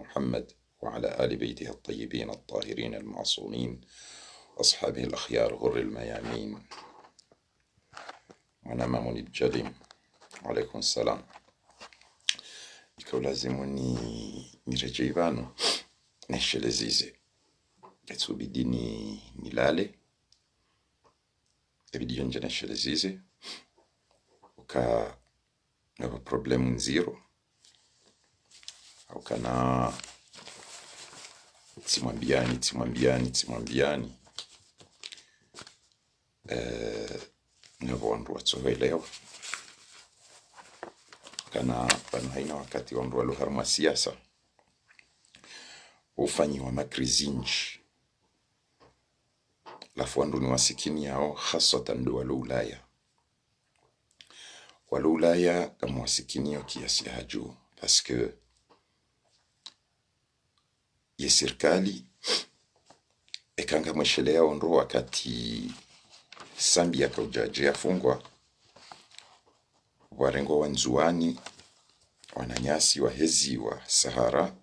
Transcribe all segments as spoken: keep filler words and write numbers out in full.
محمد وعلى آل بيته الطيبين الطاهرين المعصومين وأصحابه الأخيار الغر الميامين. Mwanama Munib Jalim, alaikum salam. Ika ulazimu ni, niredjei pvanu, neshelezeze. Ketsubidi ni, nilale. Ebidi yonje neshelezeze. Uka ngapvo problème ndziro. Ukana tsimwambiani, tsimwambiani, tsimwambiani. Eh, ngapvo wandru watsoelewa. Kana pvanu haina wakati wandru walo harumwa siasa ufanyiwa makri zindji. Halafu wandru ni wasikini yao, haswatan ndo walo Ulaya. Walo Ulaya, ngamwasikiniyo kiasi ya hadju. Parce que ye sirikali, eka ngamweshelea ondro wakati Sambi yakaudja yadje yafungwa, warengwa Wandzuwani, wananyasi waheziwa Sahara,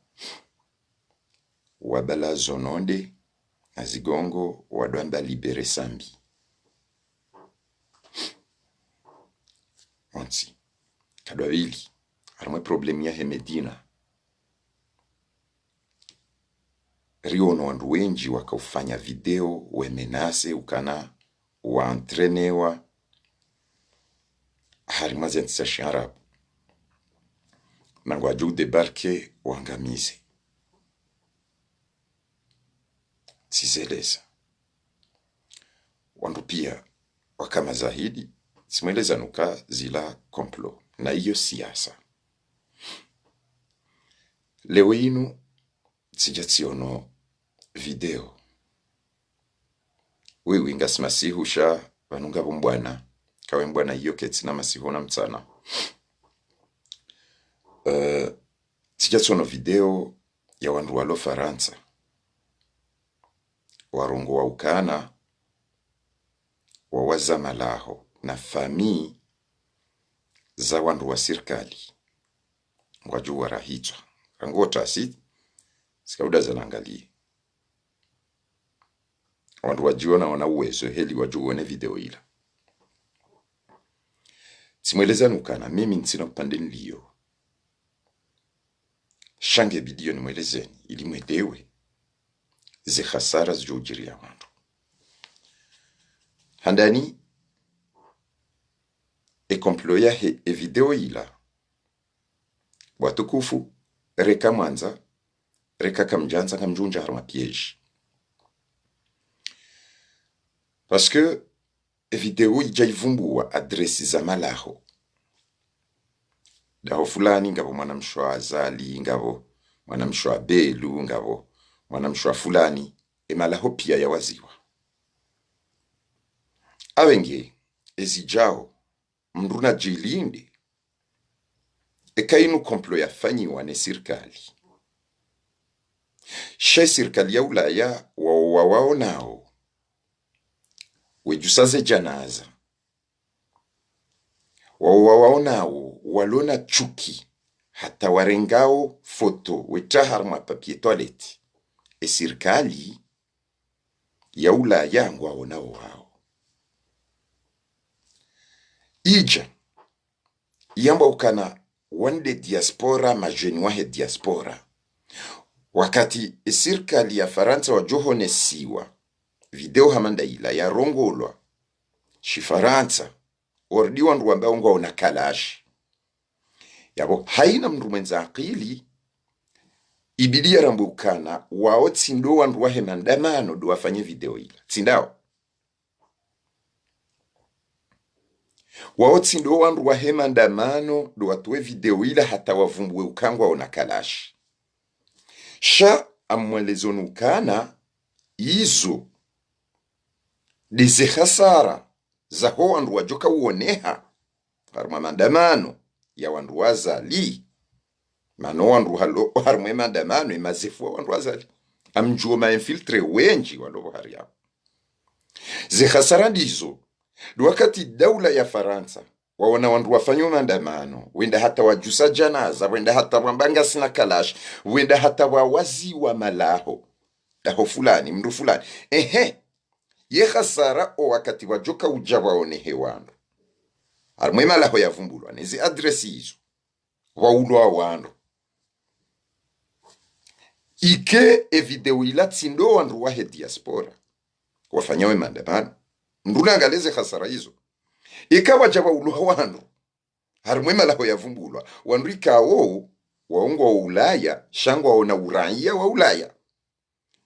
wabala zononde na zigongo, wadwamba libérer Sambi. Ontsi. Kadwa pvili, harumwe problème yahe Medina. Riono wandru wendji wakaufanya video, we menacer ukana wa entraînewa harimwa zentsi za shiarabu. Na ngwadjo udébarquer wangamize. Tsizeleza. Wandru pia waka mazahidi, tsimweleza nuka zila complot. Na iyo siasa. Leo inu, tsidja tsiono video. Oui, oui, ngasi masihu sha, pvanu ngapvo mbwana. Kawe mbwana iyo ketsina masihu na mtsana. Eh, tsidja tsiono video ya wandru walo Farantsa. Warongowa ukana, wawaza malaho na famille za wandru wa sirikali. Ngwadjo warahitswa. Rangu otasi, tsikauda zanangalie. Wandru wadjiona wana uwezo, heli wadjo wone video ila. Tsimweleza nukana, mimi ntsina upande nilio. Sha nge bidi yo nimwelezeni, ili mwelewe ze hasara zidjo udjiriya wandru. Handani, e complot yahe, e video ila. Watukufu, reka mwandza, reka kamdjandza, kamdjundja harumwa piège. Parce que e video idja ivumbuwa adresse za malaho. Daho fulani, ngapvo mwanamshe wa Azali, ngapvo mwanamshe wa Belu, ngapvo mwanamshe wa fulani, e malaho pia yawaziwa. Awe nge, ezidjao, mndru nadjilinde, eka inu complot yafanyiwa ne sirikali. She sirikali ya Ulaya, wao wawaonao wedjusa ze djanaza. Wao wawaonao walona chuki, hata warengao foto wetsaha harumwa papier toilette. E sirikali ya Ulaya ngwaonao wao. Idja, yamba ukana wande diaspora, madjeni wahe diaspora. Wakati e sirikali ya Farantsa wadjo honesiwa video hama nda ila yarongolwa shifarantsa, ordi wandru wamba ngwaona kalashi. Yapvo haina mndru mwendza akili, ibidi yarambe ukana, wao tsi ndo wandru wahe mandamano ndo wafanye video ila. Tsi ndao. Wao tsi ndo wandru wahe mandamano ndo watowe video ila hata wavumbuwe uka ngwaona kalashi. Sha amwelezo nukana, izo ndeze hasara zaho wandru wadjoka uoneha harumwa mandamano ya wandru wa Azali. Mana wandru halo harumwa mandamano, e mazefu wa wandru wa Azali. Amdjuo ma infiltrés wendji walo hari yapvo. Ze hasara ndizo, ndo wakati daula ya Farantsa waona wandru wafanya maandamano, wenda hata wadjusa djanaza, wenda hata wamba ngasina kalash, wenda hata wawaziwa malaho, daho fulani, mndru fulani. Ehe, ye hasara o wakati wadjoka udja waonehe wandru. Harumwa emalaho yavumbulwa, nezi adresi izo, waulwa wandru. Ike evideo ila tsi ndo wandru wahe diaspora wafanyao emaandamano. Mndru nangalie ze hasara izo. Ika wadja waulwa wandru harumwa emalaho yavumbulwa, wandru ikao wao ngwao Ulaya, sha ngwaona uraiya wa Ulaya,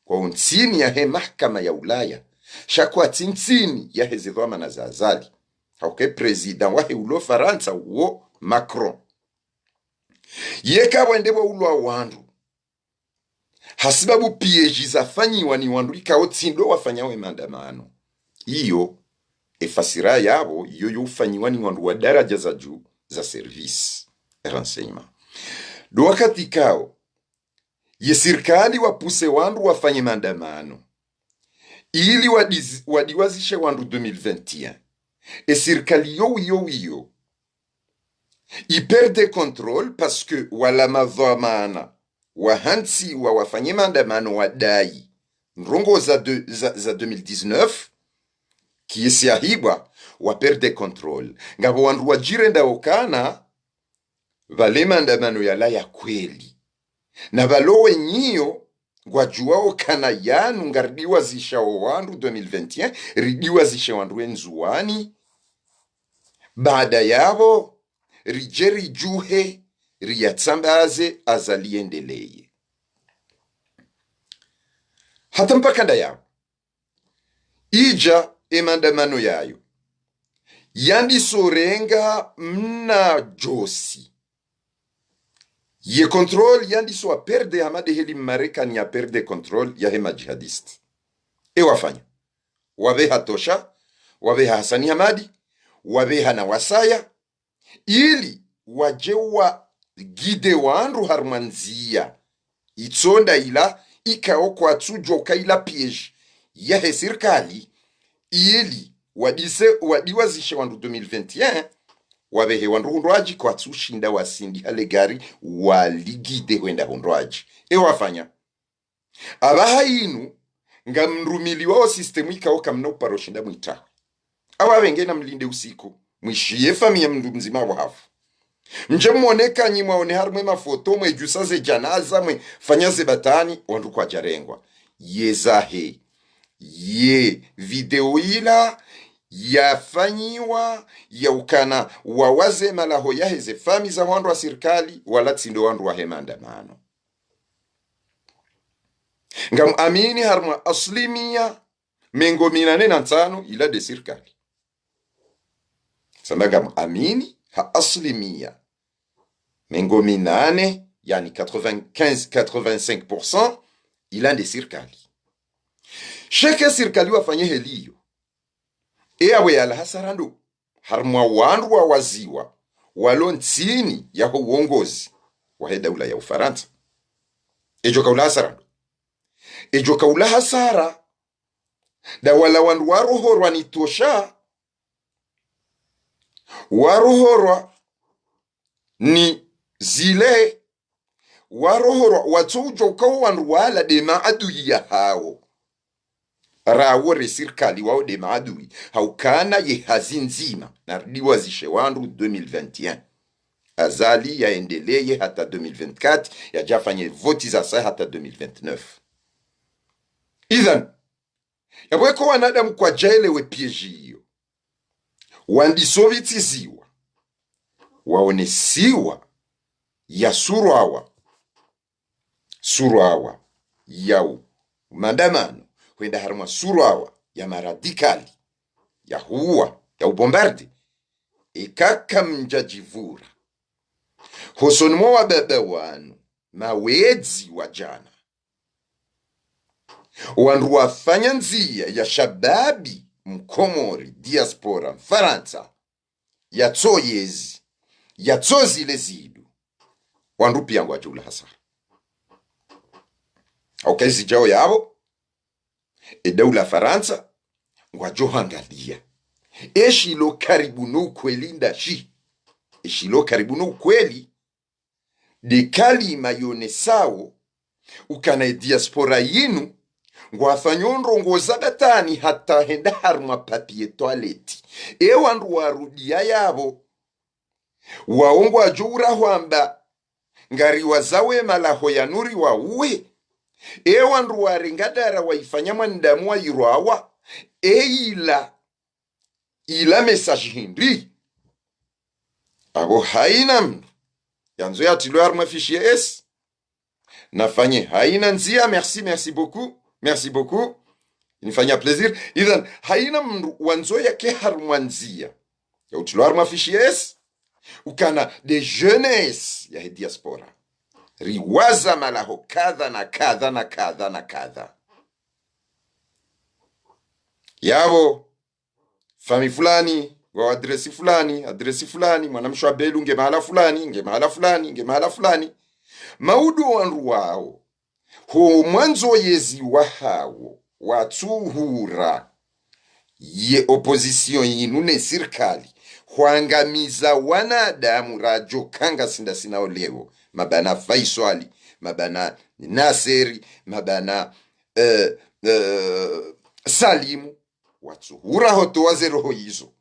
ngwao ntsini yahe mahakama ya Ulaya, sha kwatsi ntsini yahe zidhwamana za Azali, hauka e président wahe ulo Farantsa uwo Macron. Yeka wende waulwa wandru hasibabu piège zafanyiwa ni wandru ikao tsi ndo wafanyao emaandamano. Iyo, efasira yapvo, iyo yo ufanyiwa ni wandru wa daraja za juu za service renseignement. Ndo wakati ikao ye sirikali wapuse wandru wafanye maandamano ili wadiz-, wadiwazishe wandru deux mille vingt et un. E sirikali yo wiyo wiyo i perdre contrôle, parce que wala madhwamana wahantsiwa wafanye maandamano wadai ndrongoo za de-, za, za deux mille dix-neuf, kiasi yahibwa, wa perdre contrôle. Ngapvo wandru wadjirenda okana pvale maandamano yala ya kweli. Na pvalo wenyewe ngwadjuwao okana yanu ngaridiwazishao wandru deux mille vingt et un, ridiwazishe wandru e Ndzuwani. Baada yapvo, ridje ridjuhe, riyatsambaze, Azali yendeleye. Hata mpaka ndayapvo, idja emaandamano yayo yandiso renga mna djosi. Ye contrôle yandiso wa perdre hama de heli Marekani ya perdre contrôle yahe ma djihadistes. E wafanya. Wapveha Tosha, wapveha Hasani Hamadi, wapveha na wasaya, ili wadje wa guide wandru harumwa ndziya itsonda ila ikao kwatsudjuwa uka ila piège yahe sirikali, ili wadise, wadiwazishe wandru deux mille vingt et un, wapvehe wandru hundrwadji kwatsushinda wasindi hale gari, waliguide hwenda hundrwadji. E wafanya. Apvaha inu, ngamrumiliwao système ikao kamna uparo shinda mwitahwe. Awa pvenge namlinde usiku, mwishiye famiyi ya mndru mdzima apvo hafu. Mdje mwone kanyi mwaone harumwa emafoto, mwedjusa ze djanaza, mwefanya ze batwani, wandru kwadjarengwa. Ye zahe. Ye video ila yafanyiwa, ya ukana wawaze malaho yahe ze famiyi za wandru wa sirikali, wala tsi ndo wandru wahe maandamano. Ngamuamini harumwa asilimia mengo minane na ntsanu ila nde sirikali. Samba ngamuamini ha asilimia mengo minane, yani quatre-vingt-quinze, quatre-vingt-cinq pour cent ila nde sirikali. Sha eka sirikali wafanye heli iyo, e apvo yala hasara ndo harumwa wandru wawaziwa walo ntsini yaho uongozi wahe daula ya Ufarantsa. Edjo kaula hasara ndo. Edjo kaula hasara nda wala wandru warohorwa ni Tosha, warohorwa ni zile, warohorwa, watsoudjuwa uka wo wandru wala nde maadui yahawo. Rawo re sirikali wawo nde maadui. Haukana ye hazi ndzima, naridiwazishe wandru deux mille vingt et un. Azali yaendeleye hata deux mille vingt-quatre, yadje afanye voti za saya hata deux mille vingt-neuf. Idhan, yapvo eka wanadamu kwadjaelewe piège iyo, wandiso pvitsiziwa, waonesiwa, ya surwawa, surwawa ya u-, maandamano, hwenda harumwa surwawa ya maradikali, ya huwa, ya ubombarde. Eka kamdjadjivura hosoni mwa wababa wanu, mawedzi wa djana, wandru wafanya ndziya ya shababi Mkomori, diaspora, Mfarantsa, yatsoyezi, yatsozile zidu, wandru piya ngwadjo ula hasara. Hauka ezi djao yapvo, e daula Farantsa, ngwadjo hangaliya. Eshilo karibu no ukweli ndashi? Eshilo karibu no ukweli, nde kalima yonesao ukana ye diaspora yinu ngwafanyo ndrongoo za batwani hata hwenda harumwa papier toilette. E wandru warudia yapvo, wao ngwadjo ura hwamba ngariwazao ye malaho yanu riwauwe. E wandru warenga dara waifanya mwanadamu wairwawa. E ila, ila message hindri? Apvo haina mndru yandzo yatrilwe harumwa fichier S. Nafanye haina ndzia, merci, merci beaucoup, merci beaucoup. Inifanya plaisir. Idhan, haina mndru wandzo yake harumwa ndzia ya utrilwa harumwa fichier S, ukana nde jeunesse yahe diaspora riwaza malaho kadha na kadha na kadha na kadha. Yapvo, famille fulani, wa adresse fulani, adresse fulani, mwanamshe wa Belu nge mahala fulani, nge mahala fulani, nge mahala fulani. Maudu wandru wao, ho mwandzo yezi wahawo, watsuhura ye opposition yinu ne sirikali, hwangamiza wanadamu radjo kanga sinda sinao leo, mabana Faiswali, mabana Naseri, mabana, eh, eh, Salimu, watsuhura hotowa ze roho yizo.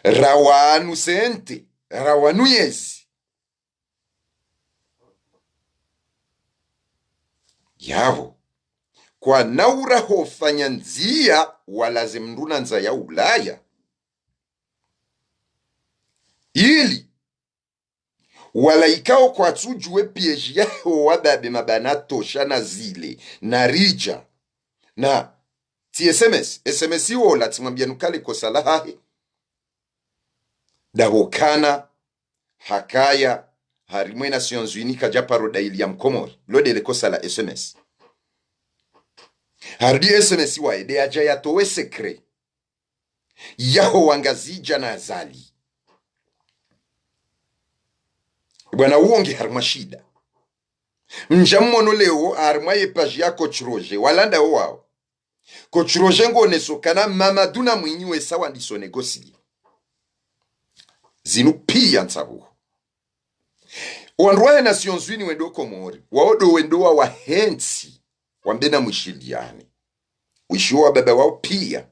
Rawanu sente, rawanu yezi. Yapvo, kwana ura hofanya ndzia walaze mndru na ndzia ya Ulaya. Ili wala ikao kwatsudjuwe piège yaho wababe mabana Tosha na Zile na Ridja na tsi S M S. S M S iwo la tsimwambia nukale kosa lahahe. Ndapvo kana hakaya harimwa ye Nations Unies kadja paro daili ya Mkomori. Lo ndele kosa la S M S. Harudi S M S waye nde yadja yatowe secret yaho wangazidja na Azali. Bwana uwo nge harimwa shida. Mdja mmono leo harimwa ye page ya Coach Roger, walanda wo wao. Coach Roger ngoneso kana Mamadou na Mwinyi wesa wandiso négocier. Zinu pia ntsabuho. Wandru wahe Nations Unies wendo Komori, wao ndo wendo wawahentsi, wambe na mwishiliane. Wishiwo wababa wao pia.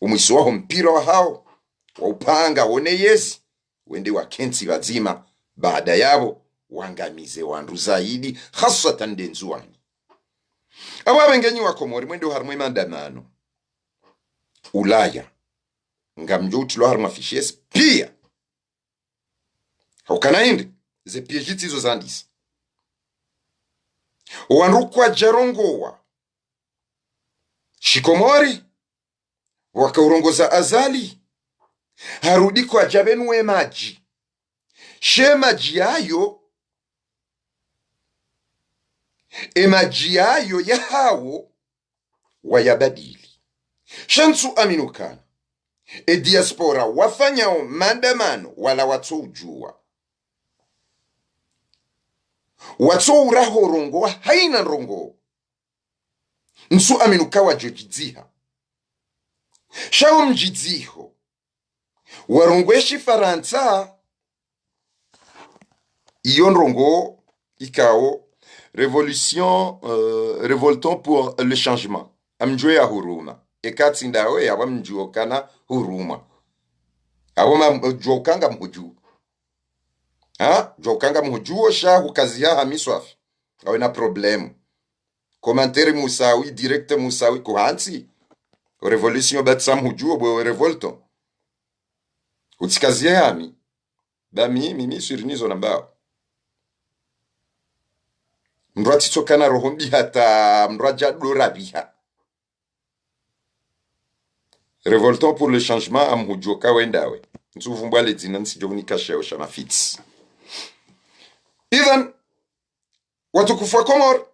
Umwisi waho mpira wahao, waupanga wone yezi, wende wakentsi pvadzima, baada yapvo, wangamize wandru zaidi, haswatan nde Ndzuwani. Apvo apvengenyi wa Komori, mwende harimwa ye maandamano Ulaya. Ngamdjo utrilwa harimwa fichier S pia. Haukana hindri, ze piège tsizo zandisa. Wandru kwadja rongowa shikomori, waka urongoza Azali, harudi kwadja pvenuwe madji. She madji yayo, e madji yayo yahawo, wayabadili. Sha ntsu amini ukana e diaspora wafanyao maandamano wala watso udjuwa, watso uraho rongowa haina ndrongoo. Ntsu amini uka wadjo djidziha. Sha wo mdjidziho warongowe shifarantsa. Iyo ndrongoo ikao, révolution, euh, révoltons pour le changement. Amdjuwe ya huruma. Eka tsi ndawe, yapvo mdjuwe ukana huruma. Apvo ma, djuwa uka ngamhudjuwo. Ha? Djuwa uka ngamhudjuwo sha hukaziha hami swafi. Awe na problème. Commentaire Musawi, direct Musawi, kuhantsi. O révolution batsa mhudjuwo bwe o révoltons. Utsikazihe hami. Ba mi, mi, mi, swiri nizo nambao. Mndru atsitso kana roho mbi hata mndru adja dora biha. Révoltons pour le changement, amhudjuwo ka wendawe. Ntsu vumbwa le dzina, ntsidjo hunika sheo sha mafitsi. Idhan, watukufu wa Komori,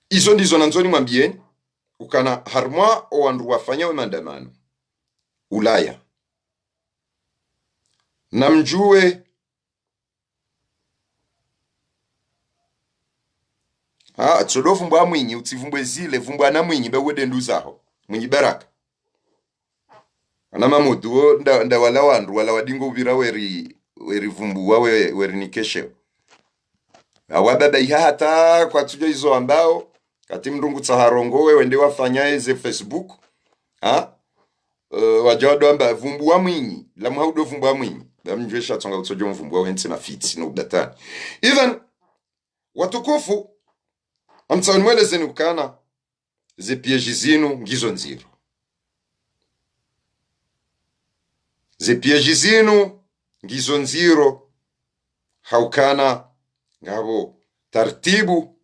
izo ndizo nandzo nimwambiyeni, ukana harimwa o wandru wafanya we maandamano Ulaya. Namdjuwe Ah, tsodo vumbua Mwinyi, utsivumbue zile, vumbua na Mwinyi, be uwede nduzaho. Mwinyi Baraka. Ana Mamudu, wo, nda, nda wala wandru, wala wadingo upvira weri, weri vumbua, we, weri nikeshe. Awa baba iha hata kwatsudjo izo ambao, kati mndru ngutsaha rongowe, wende wafanya eze Facebook. Ha? Eh, wadja wado amba vumbua Mwinyi, la mwa udo vumbua Mwinyi. Ba mdjuwe sha tsonga utsodjo mvumbua wentsi na fitsi, no ubatani. Even, watukufu, amtsauni mwelezeni ukana, ze piège zinu ngizo ndziro. Ze piège zinu ngizo ndziro, ha ukana, ngapvo tartibu,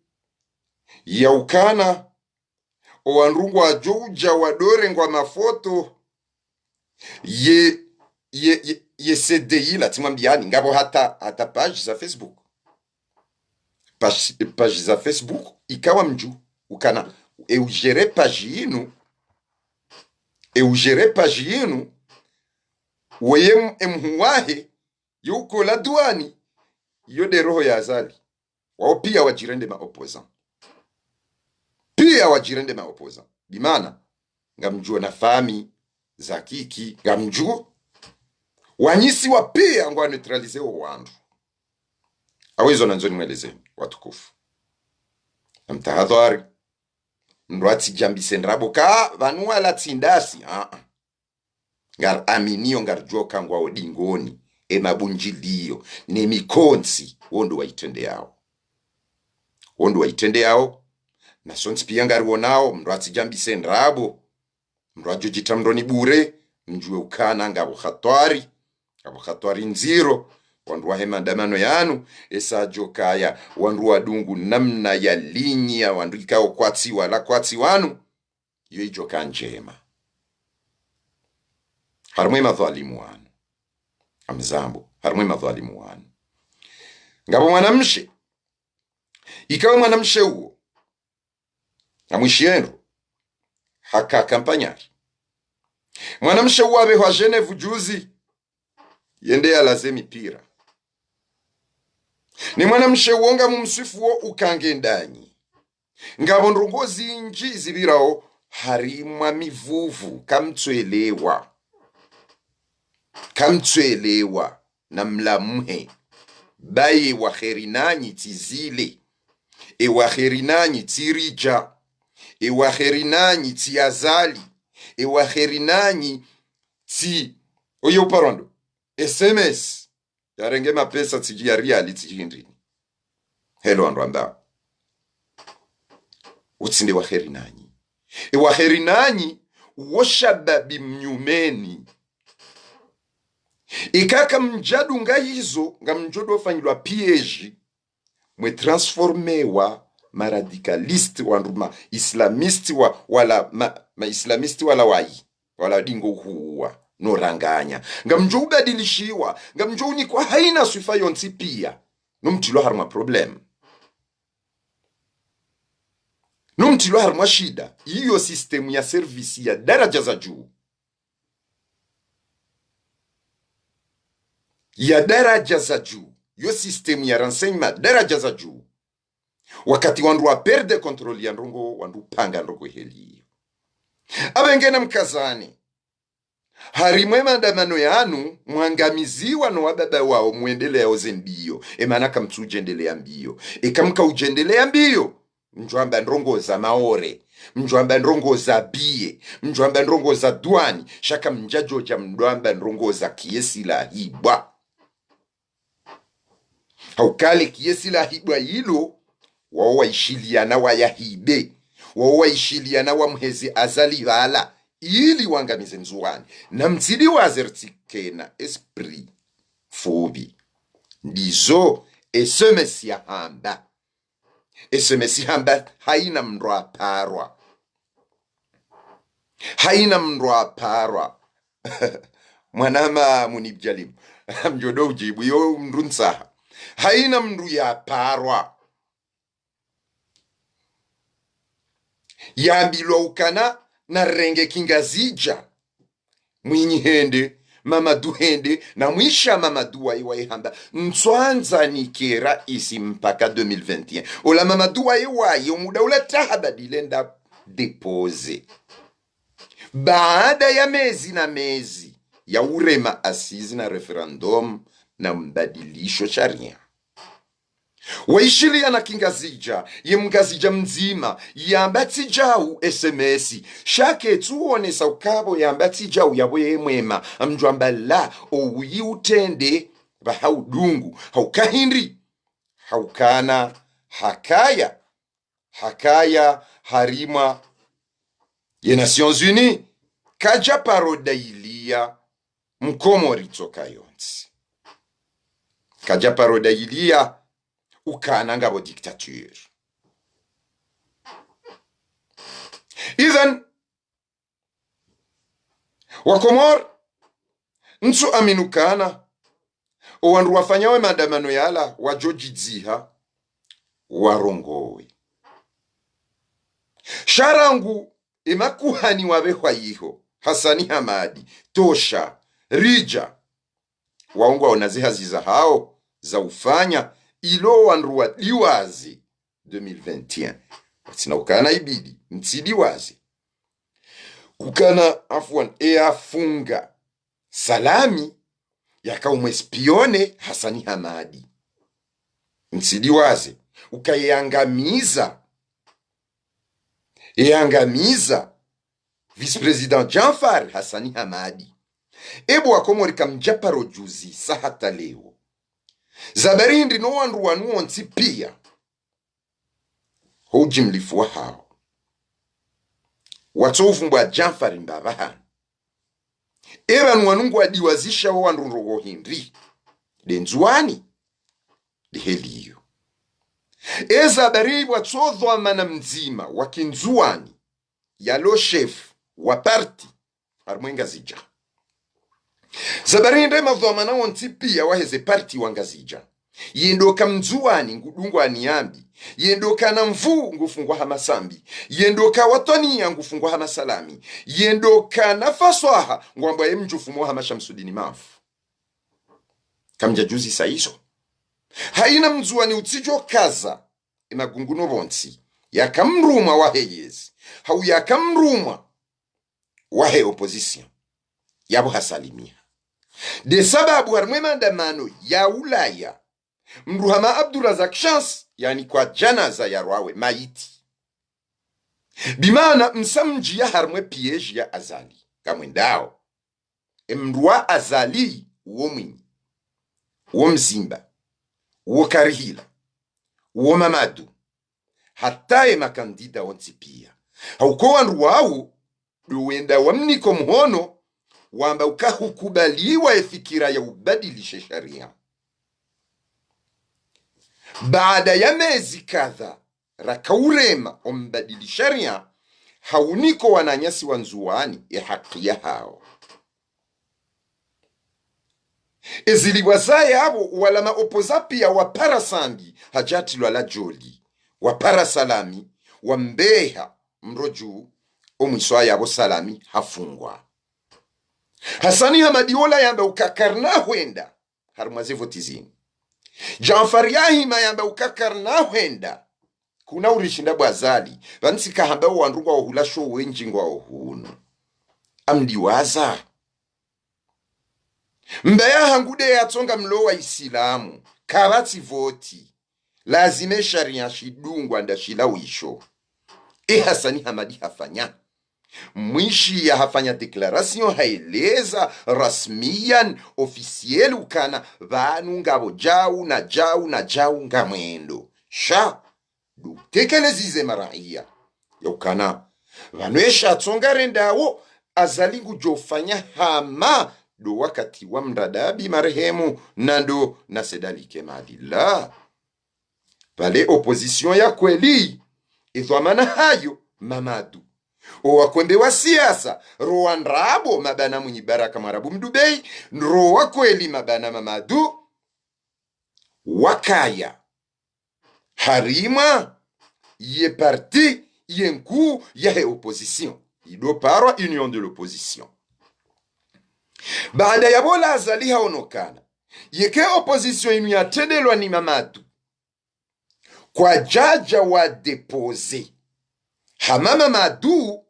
ya ukana, owandru ngwadjo udja wadorengwa mafoto, ye, ye, ye, ye C D I la, tsimwambiani, ngapvo hata, hata page za Facebook. Page, page za Facebook, ikawa mdju, ukana, e ugérer page yinu, e ugérer page yinu, weye m-, emhuu wahe, yo ukola duani, yo de roho ya Azali. Wao pia wadjirende ma opposants. Pia wadjirende ma opposants. Bimana, ngamdjuo na fami, za kiki, ngamdjuo. Wanyisiwa pia ngwa neutraliser wo wandru. Awe izo nandzo nimwelezeni, watukufu. Namtahadhari. Mndru atsidjambise ndrabo ka, pvanu wala tsi ndasi, ah, ah. Ngari aminio, ngaridjuo ka ngwao dingoni, e mabundjilio, ne mikontsi, wo ndo waitrendeao. Wo ndo waitrendeao, na sontsi pia ngariwonao, mndru atsidjambise ndrabo, mndru adjo djitra mndroni bure, mdjuwe ukana ngapvo hatwari, ngapvo hatwari ndziro, wandru wahe maandamano yanu, esa adjo kaya, wandru wadungu namna ya linya, wandru ikao kwatsi wala kwatsi wanu, yo idjo ka ndjema. Harimwa e madhwalimu wanu. Amzambo, harimwa e madhwalimu wanu. Ngapvo mwanamshe. Ikawe mwanamshe uwo. Amwishiendro. Haka kampanyari. Mwanamshe uwo apvehwa Genève juzi. Yende yalaze mipira. Ne mwanamshe uwo ngamumswifuo uka nge ndanyi. Ngapvo ndrongoo zindji zipvirao harimwa mivuvu, kamtsuelewa. Kamtsuelewa, namlamuhe. Baye wa heri nanyi tsi zile. E wa heri nanyi tsi Ridja. E wa heri nanyi tsi Azali. E wa heri nanyi tsi, oyo uparwando. S M S. Yarenge mapesa tsidji ya riali tsidji hindrini. Helo wandru ambao. Utsi nde wa heri nanyi. E wa heri nanyi, wo shababi mnyumeni. Ikaka mdjadunga izo, ngamdjo do fanyilwa piège, mwe transformewa ma radicalistes, wandru ma islamistes wa, wala ma, ma islamistes wala wayi. Wala dingo huwa, no ranganya. Ngamdjo ubadilishiwa, ngamdjo unikwa haina swifa yontsi pia. No mtrilwa harimwa problème. No mtrilwa harimwa shida. Iyo système ya service ya daraja za juu. Ya daraja za juu. Yo système ya renseignement daraja za juu. Wakati wandru wa perdre contrôle ya ndrongoo, wandru panga ndrongoo heli iyo. Apvenge namkazane. Harimwa e maandamano yanu, mwangamiziwa no wababa wao mwendeleao ze mbio. E mana kamtsudjendelea mbio. Eka mkaudjendelea mbio, mdjwamba ndrongoo za Maore, mdjwamba ndrongoo za biye, mdjwamba ndrongoo za duani, sha kamdjadjodja mdjwamba ndrongoo za kiesi lahibwa. Hauka le kiesi lahibwa ilo, wao waishiliana wayahibe, wao waishiliana wamheze Azali pvala, ili wangamize Ndzuwani. Na mtsidi waze ritsikena esprit fupvi. Ndizo S M S yahamba. S M S hamba haina mndru aparwa. Haina mndru aparwa. Mwanama Munib Djalim. Mdjo do udjibu yo mndru ntsaha. Haina mndru yaparwa. Yambilwa ukana narenge Kingazidja. Mwinyi hende, Mamadu hende, na mwisha Mamadu waye waye hamba, ntswandza nike raisi mpaka deux mille vingt et un. Ola Mamadu waye waye, omuda ula taha badile nda déposé. Baada ya mezi na mezi, ya urema assises na référendum na mbadilisho sharia. Waishiliya na kingazidja, ye mngazidja mdzima, yamba tsi djau S M S, sha ketsu wonesa ukaya pvo yamba tsi djau yapvo ye mwema, amdjwamba la, owuyi utrende, pvaha udungu, hauka hindri, haukana, hakaya, hakaya, harimwa, ye Nations Unies, kadja paro dayiliya, Mkomori tsoka yontsi. Kadja paro dayiliya, ukana ngapvo dictature. Idhan, Wakomori, ntsu amini ukana, owandru wafanya we maandamano yala, wadjo djidziha, warongowe. Sha rangu, emakuhani wapvehwa yiho, Hasani Hamadi, Tosha, Ridja, wao ngwaona zihazi zahao za ufanya, ilo wandru wadiwaze deux mille vingt et un. Watsina ukana ibidi, mtsidiwaze. Ukana, afwan, eyafunga Salami, yaka umwe espionné Hasani Hamadi. Mtsidiwaze, ukaya eyangamiza, eyangamiza vice-président Djanfar Hasani Hamadi. Epvo Wakomori kamdja paro djuzi sa hata leo. Za bari hindri no wandru wanu wontsi piya. Ho udjimlifu wahao. Watso uvumbwa Djanfar mbapvahanu. Epvanu wanu ngwadiwazisha wo wandru ndrongo hindri. Nde Ndzuwani. Nde heli iyo. Eza bari pvwatso dhwamana mdzima wa Kindzuwani, yalo chef wa parti, harimwa Ngazidja. Za bari nde madhwamana wontsi piya waheze parti wa Ngazidja. Ye ndo ka Mndzuwani ngudungwa ni yambi. Ye ndo ka na nvuu ngufungwa hama Sambi. Ye ndo ka watwaniya ngufungwa hama Salami. Ye ndo ka na faswaha ngwambwa ye mdjufumo hama Shamsudini Mafu. Kamdja djuzi sa izo. Hayina Mndzuwani utsidjo kaza emagunguno pvontsi, yaka mrumwa wahe yezi, hau yaka mrumwa wahe opposition, yapvo hasalimiha. Nde sababu harimwa emaandamano ya Ulaya, mndru hama Abdourazak Chance, yaani kwa djanaza ya rwawe, mayiti. Bimaana msa mdjiya harimwa epiège ya Azali, kamwendao. Emndru wa Azali wo Mwinyi, wo Mzimba, wo Karihila, wo Mamadu, hata emakandida wontsi piya. Hauka owandru wawo, ndo wenda wamniko mhono, wamba uka hukubaliwa efikira ya ubadilishe sharia. Baada ya mezi kadha, raka urema ombadili sharia, hauniko wananyasi wa Ndzuwani ehaki yahao. Ezilipvwa zaya apvo wala maopposants piya wapara Sambi, hadja hatrilwa la djoli, wapara Salami, wambeha mrodju, omwiso aya apvo Salami hafungwa. Hasani Hamadi ola yamba uka karina hwenda harimwa ze voti zinu. Djanfar yahima yamba uka karina hwenda. Kuna urishinda bo Azali. Pvanu tsi kahamba owandru ngwao hula sho wendji ngwao hunu. Amdiwaza. Mbaya hangu nde yatsonga mlo wa Isilamu. Kapvatsi voti. Lazima esharia shidungwa nda shilawisho. E Hasani Hamadi hafanya. Mwishiya hafanya déclaration, haeleza rasmiyan, officiel, ukana pvanu ngapvo djau na djau na djau ngamwendo. Sha, ndo utekeleza ze maraiya. Ya ukana, pvanu esha tsonga rendawo, Azali ngudjo fanya hama, ndo wakati wa Mradabi marehemu, na ndo na Said Ali Kemadi. La. Pvale opposition ya kweli, edhwamana hayo, Mamadu. Owakombe wa siasa, rowa ndrabo mabana Mwinyi Baraka Mwarabu Mdubei, rowa kweli mabana Mamadu, wakaya harimwa ye parti ye nkuu yahe opposition. Ido parwa Union de l'opposition. Baada yapvo ola Azali haono ukana yeka opposition inu yatrendelwa ni Mamadu, kwadjadja wa déposer hama Mamadu,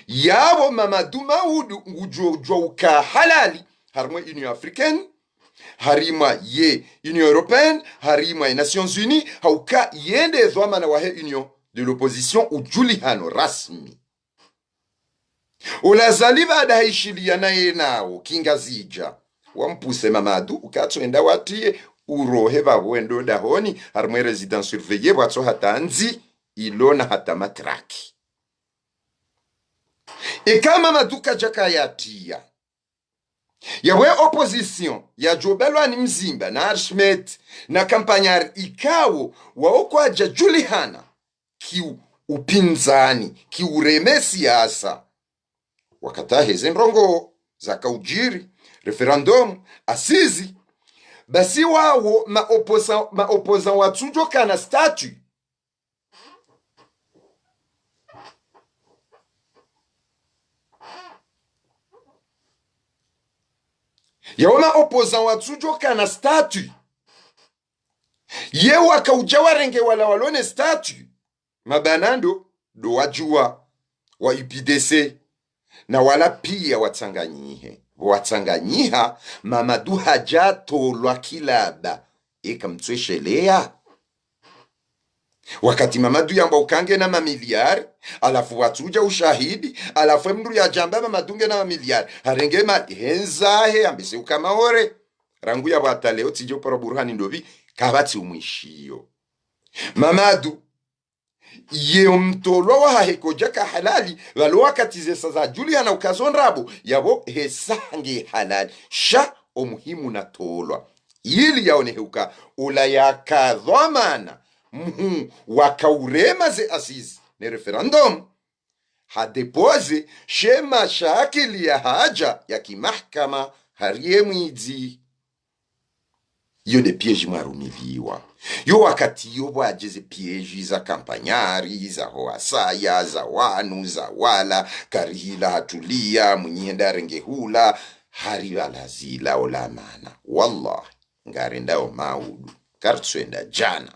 yapvo Mamadu Maudu ngudjo djuwa uka halali harimwa Union Africaine, harimwa ye Union Européenne, harimwa ye Nations Unies, hauka yende dhwamana wahe Union de l'opposition udjulihano rasmi. Ola Azali baada haishiliya naye nao Kingazidja, wampuse Mamadu, ukatso enda watriye urohe pvapvo endo dahoni, harimwa ye résidence surveillée, pvwatso hata ndzi, ilo na hata matraki. Eka Mamadu kadjaka yatriya, yapvo ye opposition yadjo belwa ni Mzimba na Archimète na Campagnard ikao wao kwadjadjulihana ki u-, upinzani, ki ureme siasa. Wakati heze ndrongoo zakaudjiri, référendum, assises, basi wawo ma opposa-, ma opposants watsudjo kana statut. Yawo ma opposants watsudjo kana statut. Ye wakaudja warenge wala walo ne statut. Mabana ndo, ndo wadjuwa wa U P D C, na wala piya watsanganyihe. Pvo watsanganyiha, Mamadu hadja tolwa kilaba. Eka mtswesheleya. Wakati Mamadu yamba uka ngena mamiliyari, halafu watsudja ushahidi, halafu emndru yadjamba Mamadu ngena mamiliyari, harenge mali, hendza he, ambese uka Maore. Rangu yapvo hata leo, tsidje upara burhani ndopvi, kapvatsi umwishiyo. Mamadu, ye omtolwa wahahe kodjaka halali, pvalo wakati zesa zadjulihana uka zo ndrabo, yapvo hesa hange halali. Sha omuhimu natolwa. Ili yaonehe uka ola yaka dhwamana mhuu wakaurema ze assises ne référendum, ha déposer she mashakili yahadja ya kimahakama hari ye mwidzi. Iyo nde piège mwarumiliwa. Yo wakati yo pvwadje ze piège za Campagnard, za Hoasaya, za wanu, za wala, karihila hatuliya, Mwinyi hende harenge hula, hari pvala zila ola mana. Wallahi, ngarendao Maudu, karitswenda djana.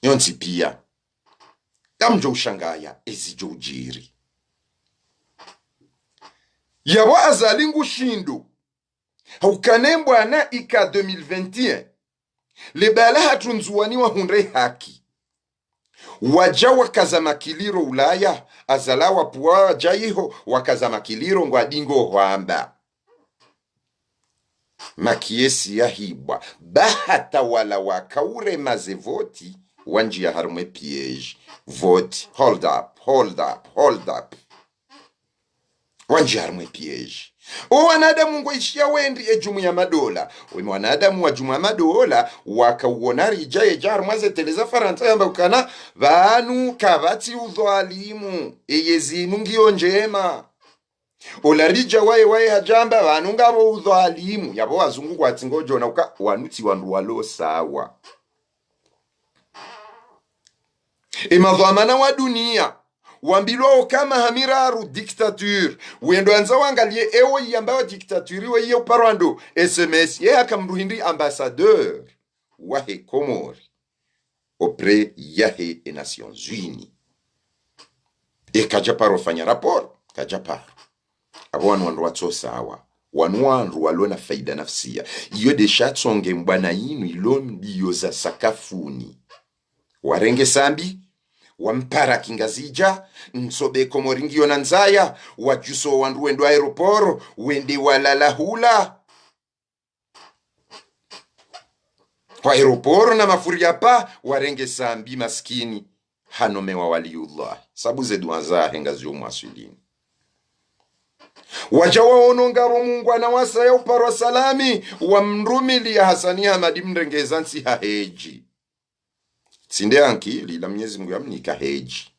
Yontsi piya. Kamdjo ushangaya, ezidjo udjiri. Yapvo Azali ngushindo. Hauka ne mbwana ika deux mille vingt et un. Le bala hatru Ndzuwani wahundre haki. Wadja wakaza makiliro Ulaya, Azali wapvuwa wadja iho, wakaza makiliro ngwadingo hwamba. Makesi yahibwa, ba hata wala wakaurema ze voti, wandjiya harimwa e piège. Voti, hold up, hold up, hold up. Wandjiya harimwa e piège. O wanadamu ngwaishiya wendri e Jumuiya Madola. We mwanadamu wa Jumuiya Madola, wakauona ridja yedja harimwa ze télé za Farantsa yamba ukana, pvanu kapvatsi udhwalimu, eye zinu ngiyo ndjema. Ola ridja waye waye hadjamba, pvanu ngapvo udhwalimu. Yapvo wazungu kwatsi ngodjona uka, wanu tsi wandru walo sawa. E madhwamana wa duniya, wambilwa oka maha miraru dictature. Wendo andza wangaliye ewo yiyambao dictature we yiye uparwa ndo S M S. Ye haka mndru hindri ambassadeur wahe Komori auprès yahe e Nations Unies. E kadja paro fanya rapport, kadja paro. Apvo wanu wandru watso sawa. Wanu wandru walo na faida nafsiya. Iyo nde sha tsonge mbwana yinu ilo mbiyo za sakafuni. Warenge Sambi, wampara Kingazidja, ntsobe Komori ngiyo na ndzaya, wadjuso wandru wendo aéroport, wende walala hula. Kwa aéroport na mafuri ya pa, warenge Sambi maskini, hanomewa Waliyullah. Sabu ze dua zahe ngaziyo mwaswilini. Wadja waono ngapvo mungwana wasaya uparwa Salami, wamrumiliya Hasani Hamadi mrengeza ntsi ha hedji. Tsi nde ankili, la Mnyezi Mungu yamnika hedji.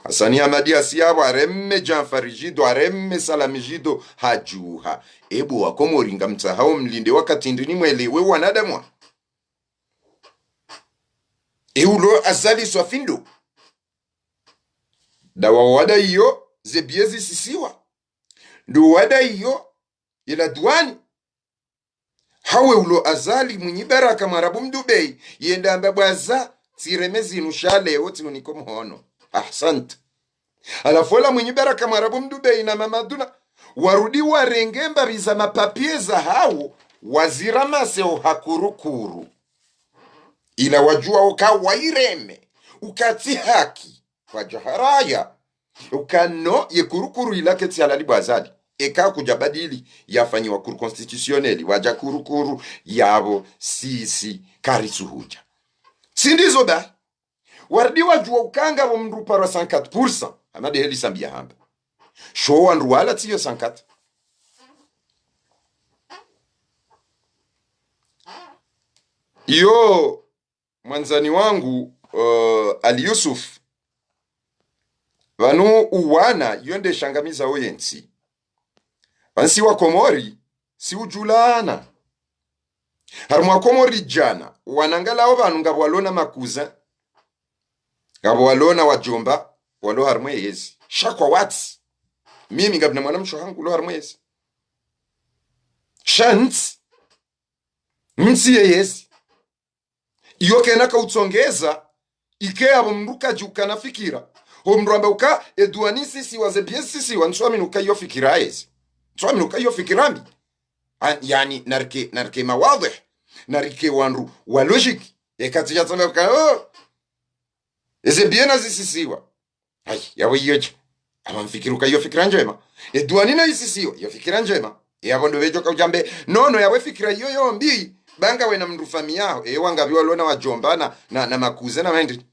Hasani Hamadi hasiya pvo hareme Djanfari djido, hareme Salami djido, hadjuha. Ebo wa Komori ngamtsahao mlinde wakati ndrini mwelewe wanadamu wa. E ulo Azali Swafi ndo. Dawa wada iyo, ze biye zisisiwa. Ndo wada iyo, ila duwani. Hawe ulo Azali Mwinyi Baraka Mwarabu Mdubei, yenda amba bwaza, tsireme zinu sha leo tsinuniko mhono. Ahsant. Halafu ola Mwinyi Baraka Mwarabu Mdubei na Mamaduna, warudi warenge mbapvi za mapapiye zahawo, waziramase oha Kurukuru. Ila wadjuwa uka wayireme, uka tsi haki, kwadja haraya. Uka no ye Kurukuru ila ketsi halali bwa Azali. Eka kudja badili, yafanyiwa Cour constitutionnelle, wadja Kurukuru, yapvo sisi karitsuhudja. Tsi ndizo ba, warudi wadjuwa uka ngapvo mndru uparwa cinquante pour cent, hama de heli sambiya hamba. Sho wandru wala tsiyo cinquante. Iyo, mwandzani wangu, eh, Ali Yusuf, pvanu uwana, iyo nde shangamiza oye ntsi. Pvanu si wa Komori, si udjulana. Harumwa Komori djana, wana ngalao pvanu ngapvo walo na makuza, ngapvo walo na wadjomba, walo harumwa yezi. Sha kwatsi. Mimi ngapvina mwana mshe wahangu ulo harumwa yezi. Sha ntsi. Ntsi ye yezi. Iyo kena kautsongeza, ike yapvo mndru kadji ukana fikira. Ho mndru amba uka, eduwani isisiwa, ze biye zisisiwa, ntsuamini uka iyo fikira yezi. Ntsuamini uka iyo fikira mbi. An-, yaani, narike, narike mawadhih, narike wandru wa logique. Eka tsidja tsamba uka, oh, eze biye nazisisiwa. Hayi, yapvo iyo dje. Apva mfikiri uka iyo fikira ndjema. Eduwani nayisisiwa, iyo fikira ndjema. Yapvo ndo pvedjo kaudjambe, no, no, yapvo fikira iyo yo mbi, ba ngawe na mndru famiyi yaho. Ewa ngapvi walo na wadjomba na, na, na makuza na wendri.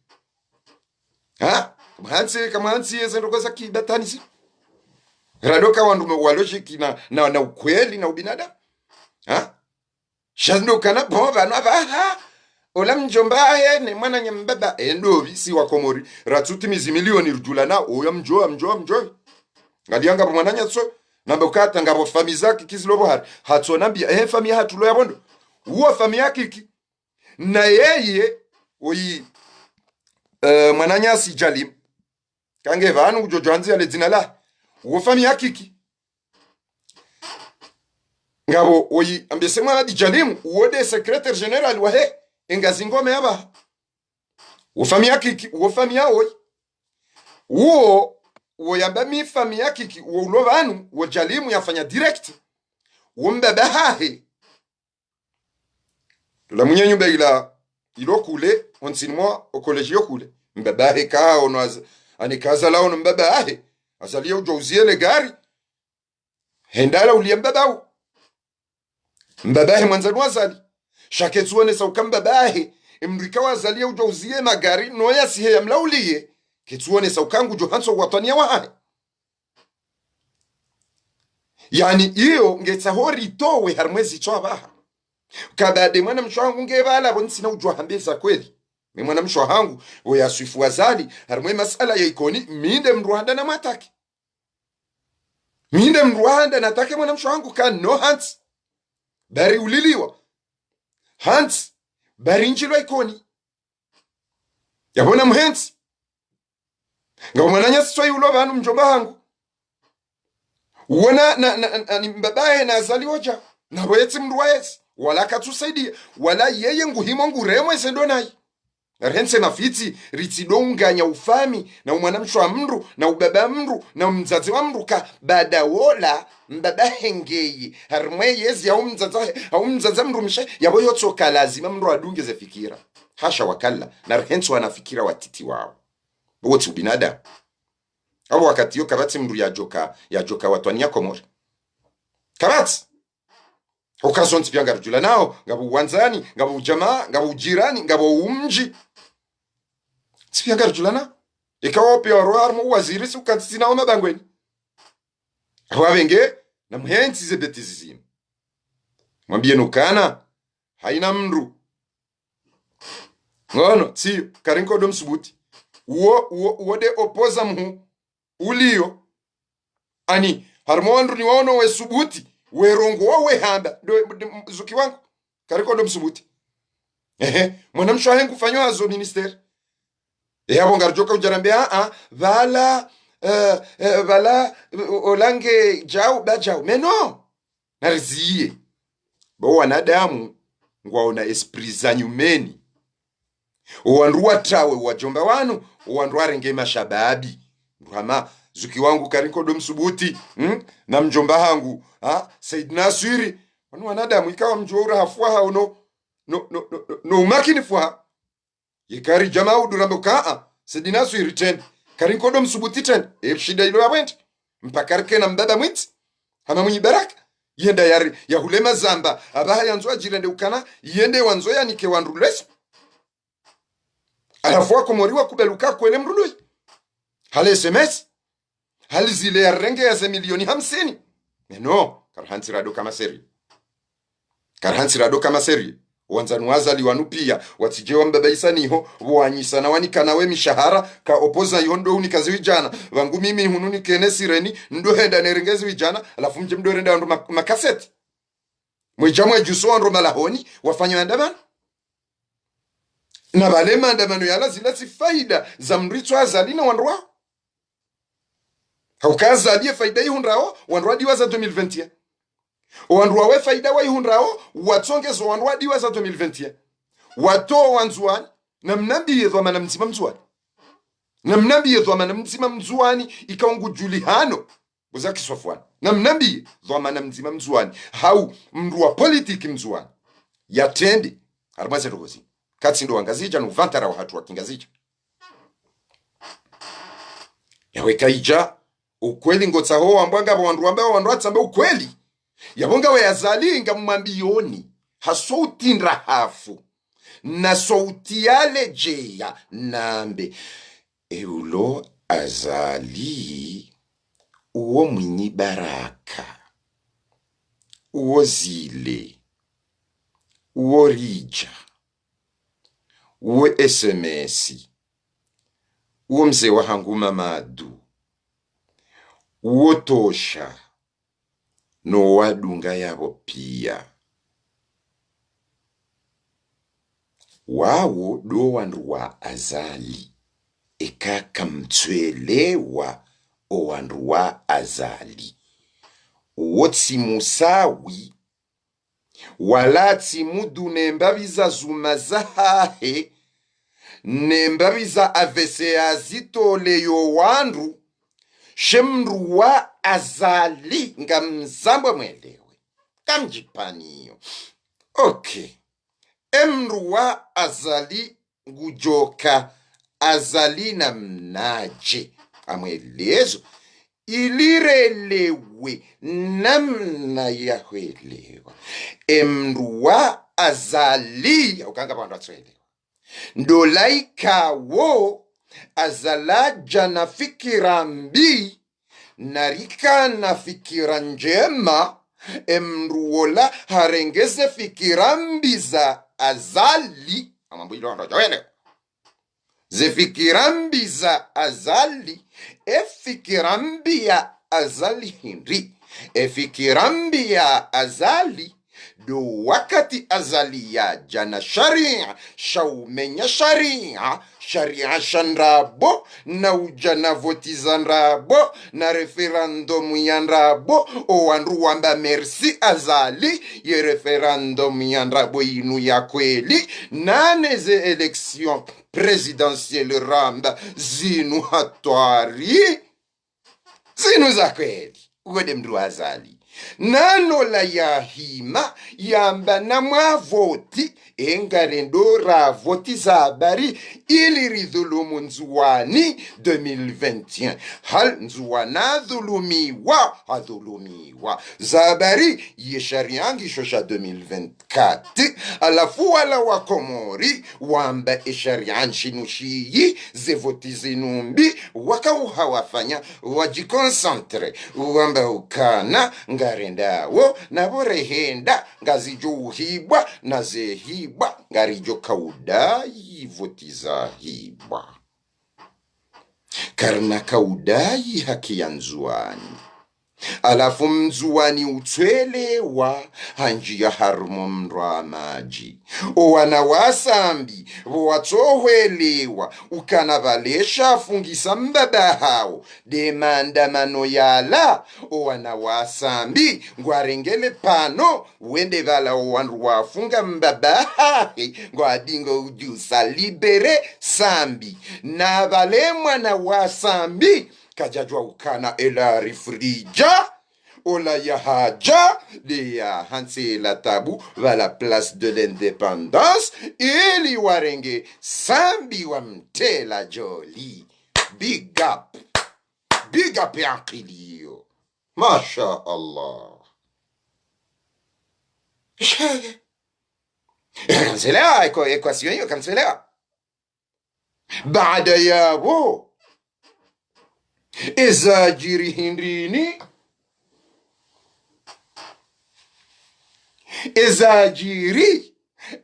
Ha? Kamwantsi, kamwantsi, eze ndrongoo za kibatwani zi. Radoka wandru wa logique na, na, na ukweli na ubinadamu. Ha? Sha ndo kana bo pvanu apvaha. Ola mdjomba wahe ne mwananya mbaba. E ndopvi si wa Komori. Ratsutimizi milioni rudjulana. Oya mdjo, mdjo, mdjo. Ngaliya ngapvo mwananya tso. Namba uka hata ngapvo famiyi za Kiki zilo pvo hari. Hatso nambiya. Ehe famiyi yahatru lo ya pvondo. Uwo famiyi ya Kiki. Na yeye, oyi, eh, mwananyasi Djalim. Kange pvanu kudjodjo handziya le dzina la. Uwo famiyi ya Kiki. Ngapvo oyi, ambese mwana di Djalim, uwo nde secrétaire général wahe, e Ngazingome yapvaha. Uwo famiyi ya Kiki, uwo famiyi ya oyi. Uwo, uwo yamba mi famiyi ya Kiki, uwo ulo pvanu, uwo Djalim yafanya direct. Uwo mbaba hahe. Ndola mwenye nyumba ila, ilo kule, ontsini mwa, o collège yo kule. Mbaba hahe ka ono az-, ane ka Azali ono mbaba hahe. Azali ya udjuwa uziye le gari. Henda la uliya mbaba wu. Mbaba hahe mwandzani wa Azali. Sha ketsuonesa uka mbaba hahe. E mndru ika wa Azali ya udjuwa uziye magari, no yasihe ya mlauliye. Ketsuonesa uka ngudjo hantsi o watwaniya wahahe. Yaani, iyo ngetsaho ritowe harimwa ezi tswa pvaha. Kabade mwana mshe wahangu nge pvala pvo ntsina udjuwa hambe za kweli. Mi mwana mshe wahangu, pvo ya swifu Azali, harimwa e masala ya Ikoni, mi nde mndru handa na mwatake. Mi nde mndru handa na take mwana mshe wahangu ka no hantsi. Bari uliliwa. Hantsi. Bari ndjilwa Ikoni. Yapvo na mhentsi. Ngapvo mwananyasi tsoyi ulo pvanu mdjomba hangu. Uwo na, na, na, na, ni mbaba hahe na Azali wodja. Na pvo yetsi mndru wa yetsi. Wala katsusaidiya. Wala yeye nguhimo nguremwe ze ndo nayi. Rentsi mafitsi, ritsidunganya ufamiyi, na umwana mshe wa mndru, na ubaba mndru, na umdzadze wa mndru ka, bada wola, mbaba hahe ngeye, harimwa yezi ya umdzadze, ya umdzadze mndru mshe, yapvo yotsoka lazima mndru adunge ze fikira. Hasha wakalla, na rentsi wana fikira watiti wawo. Uwo tsi ubinadamu. Apvo wakati yo kapvatsi mndru yadjoka, yadjoka watwaniya Komori. Kapvatsi. Uka zontsi piya ngaridjulanao, ngapvo uwandzani, ngapvo udjamaa, ngapvo udjirani, ngapvo umdji. Tsi piya ngaridjulanao. Ika wo piya waro harimwa uwaziri si uka ntsina wo mabangweni. Apvo apvenge, na mhentsi ze bêtises zinu. Mwambiye nukana, hayina mndru. Ngono, tsiyo, karinkodo msubuti. Uwo, uwo, uwo nde opposant mhuu. Uliyo. Ani, harimwa wandru niwaono we subuti, we rongowa we hamba, ndo, ndo, zuki wangu. Kariko ndo msubuti. Ehe, mwana mshe wahe ngufanyo hazi o ministère. Ehe, apvo ngaridjoka udjarambe, a, a, pvala, eh, eh, bala, o-, olange djau, ba djau. Mais non. Nariziye. Bo wanadamu, ngwaona esprit za nyumeni. Owandru watrawe wadjomba wanu, owandru warenge mashababi. Mndru hama, zuki wangu Karinkodo Msubuti, hmm? Na mdjomba hangu, ha? Said Naswiri. Wanu wanadamu ikawa mdjuwa urahafu wahawo no, no, no, no, no, no umakinifu wahawo. Ye kari djama udu rambe uka, a, Said Naswiri trende. Karinkodo Msubuti trende. E shida ilo ya bwendi. Mpaka rike na mbaba mwitsi. Hama Mwinyi Baraka. Yenda yari, yahule mazamba. Abaha yandzo adjirende ukana. Yende wandzo yanike wandru leso. Halafu wakomori wakubali uka kweli mndru luyi. Hale S M S. Hali zile yarenge ya ze milioni hamsini. Mais non, karihantsi rado kama sérieux. Karihantsi rado kama sérieux. Wandzani wa Azali wanu piya, watsidje wambabaisa niho, wanyisa na wanikana we mishahara, ka opposant iho ndo unika ziwijana. Pvangu mimi hunu nikene sireni, ndo henda nerenge ziwijana, halafu mdje mdo renda wandru ma-, makaseti. Mwedja mwedjuso wandru malahoni, wafanya maandamano. Na pvale maandamano yala zila tsi faida za mndru itso Azali na wandru waho. Hauka Azali ye faida ihundrao, wandru wadiwaza deux mille vingt et un. Wandru wawe faida waihundrao, watsongezo wandru wadiwaza deux mille vingt et un. Wato wandzuwani, na mnambiye dhwamana mdzima mndzuwani. Na mnambiye dhwamana mdzima mndzuwani, ika ungudjulihano. Buza kiswafuani. Na mnambiye dhwamana mdzima mndzuwani. Hau mndru wa politiki mndzuwani. Yatrende. Harimwa ze ndrongoo zi. Katsi ndo wangazidja no uvantara wahatru wa kingazidja. Yawe kaidja, ukweli ngotsaho wambwa ngapvo wandru wamba wandru watsamba ukweli. Yapvo ngawe Azali ngamwambiyoni. Ha sauti ndrahafu. Na sauti yaledjeya nambe. Eulo Azali, uwo Mwinyi Baraka, uwo Zile, uwo Ridja, uwo S M S, uwo mze wahangu Mamadu, uwo Tosha, no wadunga yapvo piya. Wawo ndo wandru wa Azali. Eka kamtswelewa owandru wa Azali. Uwo tsi Musawi, wala tsi Mudu ne mbapvi za zuma zahahe, ne mbapvi za A V C azitole yo wandru, she mndru wa Azali ngamzambwa mwelewe. Kamdjipvaniyo. Ok. E mndru wa Azali ngudjoka Azali namnadje. Amwelezo. Ili relewe namna ya hwelewa. E mndru wa Azali, hauka ngapvo wandru watsoelewa. Ndo laika wo Azali adja na fikira mbi, na rika na fikira ndjema, e mndru wola harenge ze fikira mbi za Azali. Amambo ilo ndo jawene. Ze fikira mbi za Azali, e fikira mbi ya Azali hindri. E fikira mbi ya Azali, ndo wakati Azali yadja na sharia, sha umenya sharia, sharia sha ndrabo, na udja na voti za ndrabo, na référendum ya ndrabo, owandru wamba merci Azali, ye référendum ya ndrabo inu ya kweli, nane ze élection présidentielle ramba zinu hatwari. Zinu za kweli. Uwo nde mndru wa Azali. Nano la yahima, yamba namwavoti, e ngarendo ravoti za habari, ili ridhulumu Ndzuwani deux mille vingt et un. Hal Ndzuwani adhulumiwa, adhulumiwa. Za habari, ye sharia ngisho sha deux mille vingt-quatre. Halafu wala wa Komori, wamba e sharia nshinu shiyi, ze voti zinu mbi, waka uha wafanya, wadjiconcentré, wamba ukana, ngarendawo, na pvo rehenda, ngazidjo uhibwa, na zehibwa, ngaridjo kaudayi voti zahibwa. Karina kaudayi haki ya Ndzuwani. Halafu mndzuwani utswelewa, hanjiya harumwa mndro wa madji. Owana wa Sambi, pvo watsohwelewa, ukana pvalesha afungisa mbaba hawo, nde maandamano yala, owana wa Sambi, ngwarengele pvanu, wende pvala owandru wafunga mbaba hahe, ngwadingo udjusa libérer Sambi. Na pvale mwana wa Sambi, kadjadjuwa ukana ela rifridja, ola yahadja, nde yahantsi la tabu, pvala Place de l'Indépendance, ili warenge Sambi wamtela djoli. Big up. Big up ya akili iyo. Masha Allah. Shege. Kanzelewa, eko-, équation iyo kanzelewa. Baada yapvo, ezadjiri hindrini? Ezadjiri,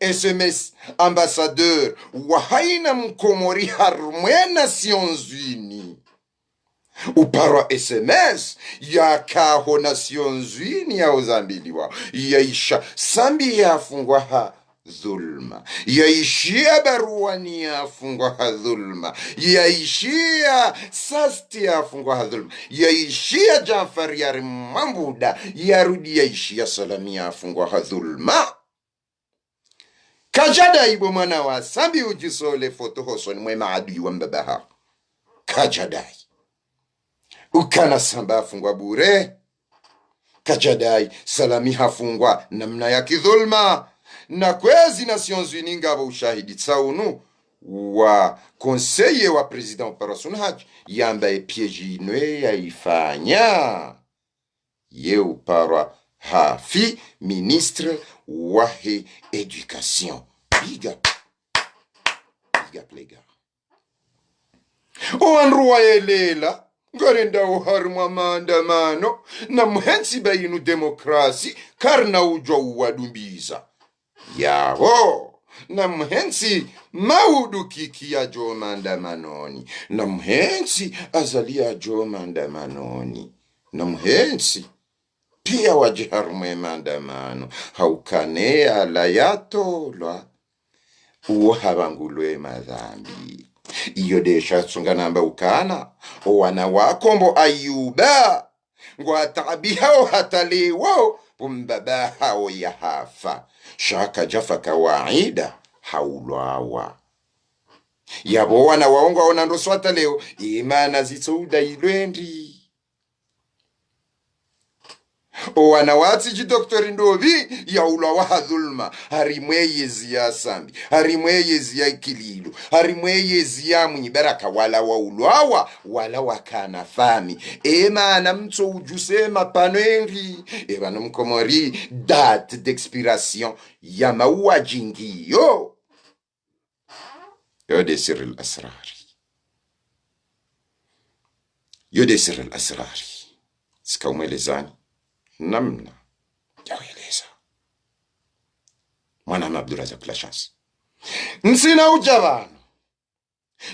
S M S, ambassadeur wa hayina mkomori harumwa Nations Unies. Uparwa S M S, yaka ho Nations Unies ya uzambiliwa. Yaisha, Sambi yafungwa ha dhulma. Yaishiya Baruwani yafungwa ha dhulma. Yaishiya Sasti yafungwa ha dhulma. Yaishiya Djanfar yari Mwambuda. Yarudi yaishiya Salami yafungwa ha dhulma. Kadjadayi bo mwana wa Sambi udjisole foto hosoni mwe maadui wa mbaba haho. Kadjadayi. Ukana Sambi afungwa bure. Kadjadayi, Salami hafungwa namna ya kidhulma. Na kwezi Nations Unies ngapvo ushahidi tsaunu wa conseiller wa président uparwa Sunhadji, yamba e piège inu yaifanya. Ye uparwa hafi ministre wahe éducation. Big up. Big up, les gars. Owandru wayelela, ngarendao harumwa maandamano, na muhentsi ba inu démocratie, karina udjuwa uwadumbiza. Yapvo, na muhentsi Maudu Kiki yadjo mandamanoni, na muhentsi Azali yadjo mandamanoni, na muhentsi piya wadje harumwa e maandamano, ha ukana yala yatolwa, uwo hapvangulwe madhambi. Iyo nde sha tsunga namba ukana, owana wa Kombo Ayuba, ngwataabihao hata leo, pvo mbaba hawo yahafa. Sha kadjafa kawaida, haulwawa. Yapvo wana wawo ngwaona ndroso hata leo, imana zitso udailwe ndri. Owana watsi dji docteur Ndopvi, yaulwawa ha dhulma, harimwa eyezi ya Sambi, harimwa eyezi ya Ikililu, harimwa eyezi ya Mwinyi Baraka, wala waulwawa, wala wakana fami. Emana mtso udjuse mapvanu ndri, epvanu mkomori, date d'expiration ya mauwa djingiyo. Yo nde sirri al-asrari. Yo nde sirri al-asrari. Tsika umwelezani namna ya weleza mwananya Abdourazak la Chance. Ntsina udja pvanu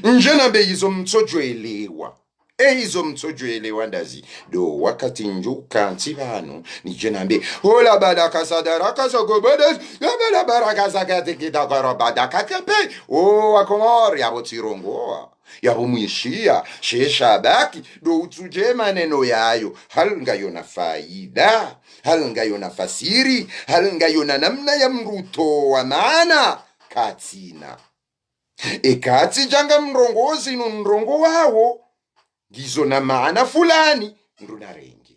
ndje nambe izo mtsodjwelewa. E izo mtsodjwelewa ndazi. Ndo wakati ndjuka ntsi pvanu, nidje nambe, ola bala kasa dara kasa gobada, la bala bara kasa kati kita kara bada katepe. O Wakomori, yapvo tsirongowa, yapvo mwishiya, she shabaki, ndo utsudje maneno yayo, hali ngayona faida, hali ngayona fasiri, hali ngayona namna ya mdru utowa maana, katsina. Eka tsidja nga mrongozi nu mrongowawo, ngizo na maana fulani, mdru narenge.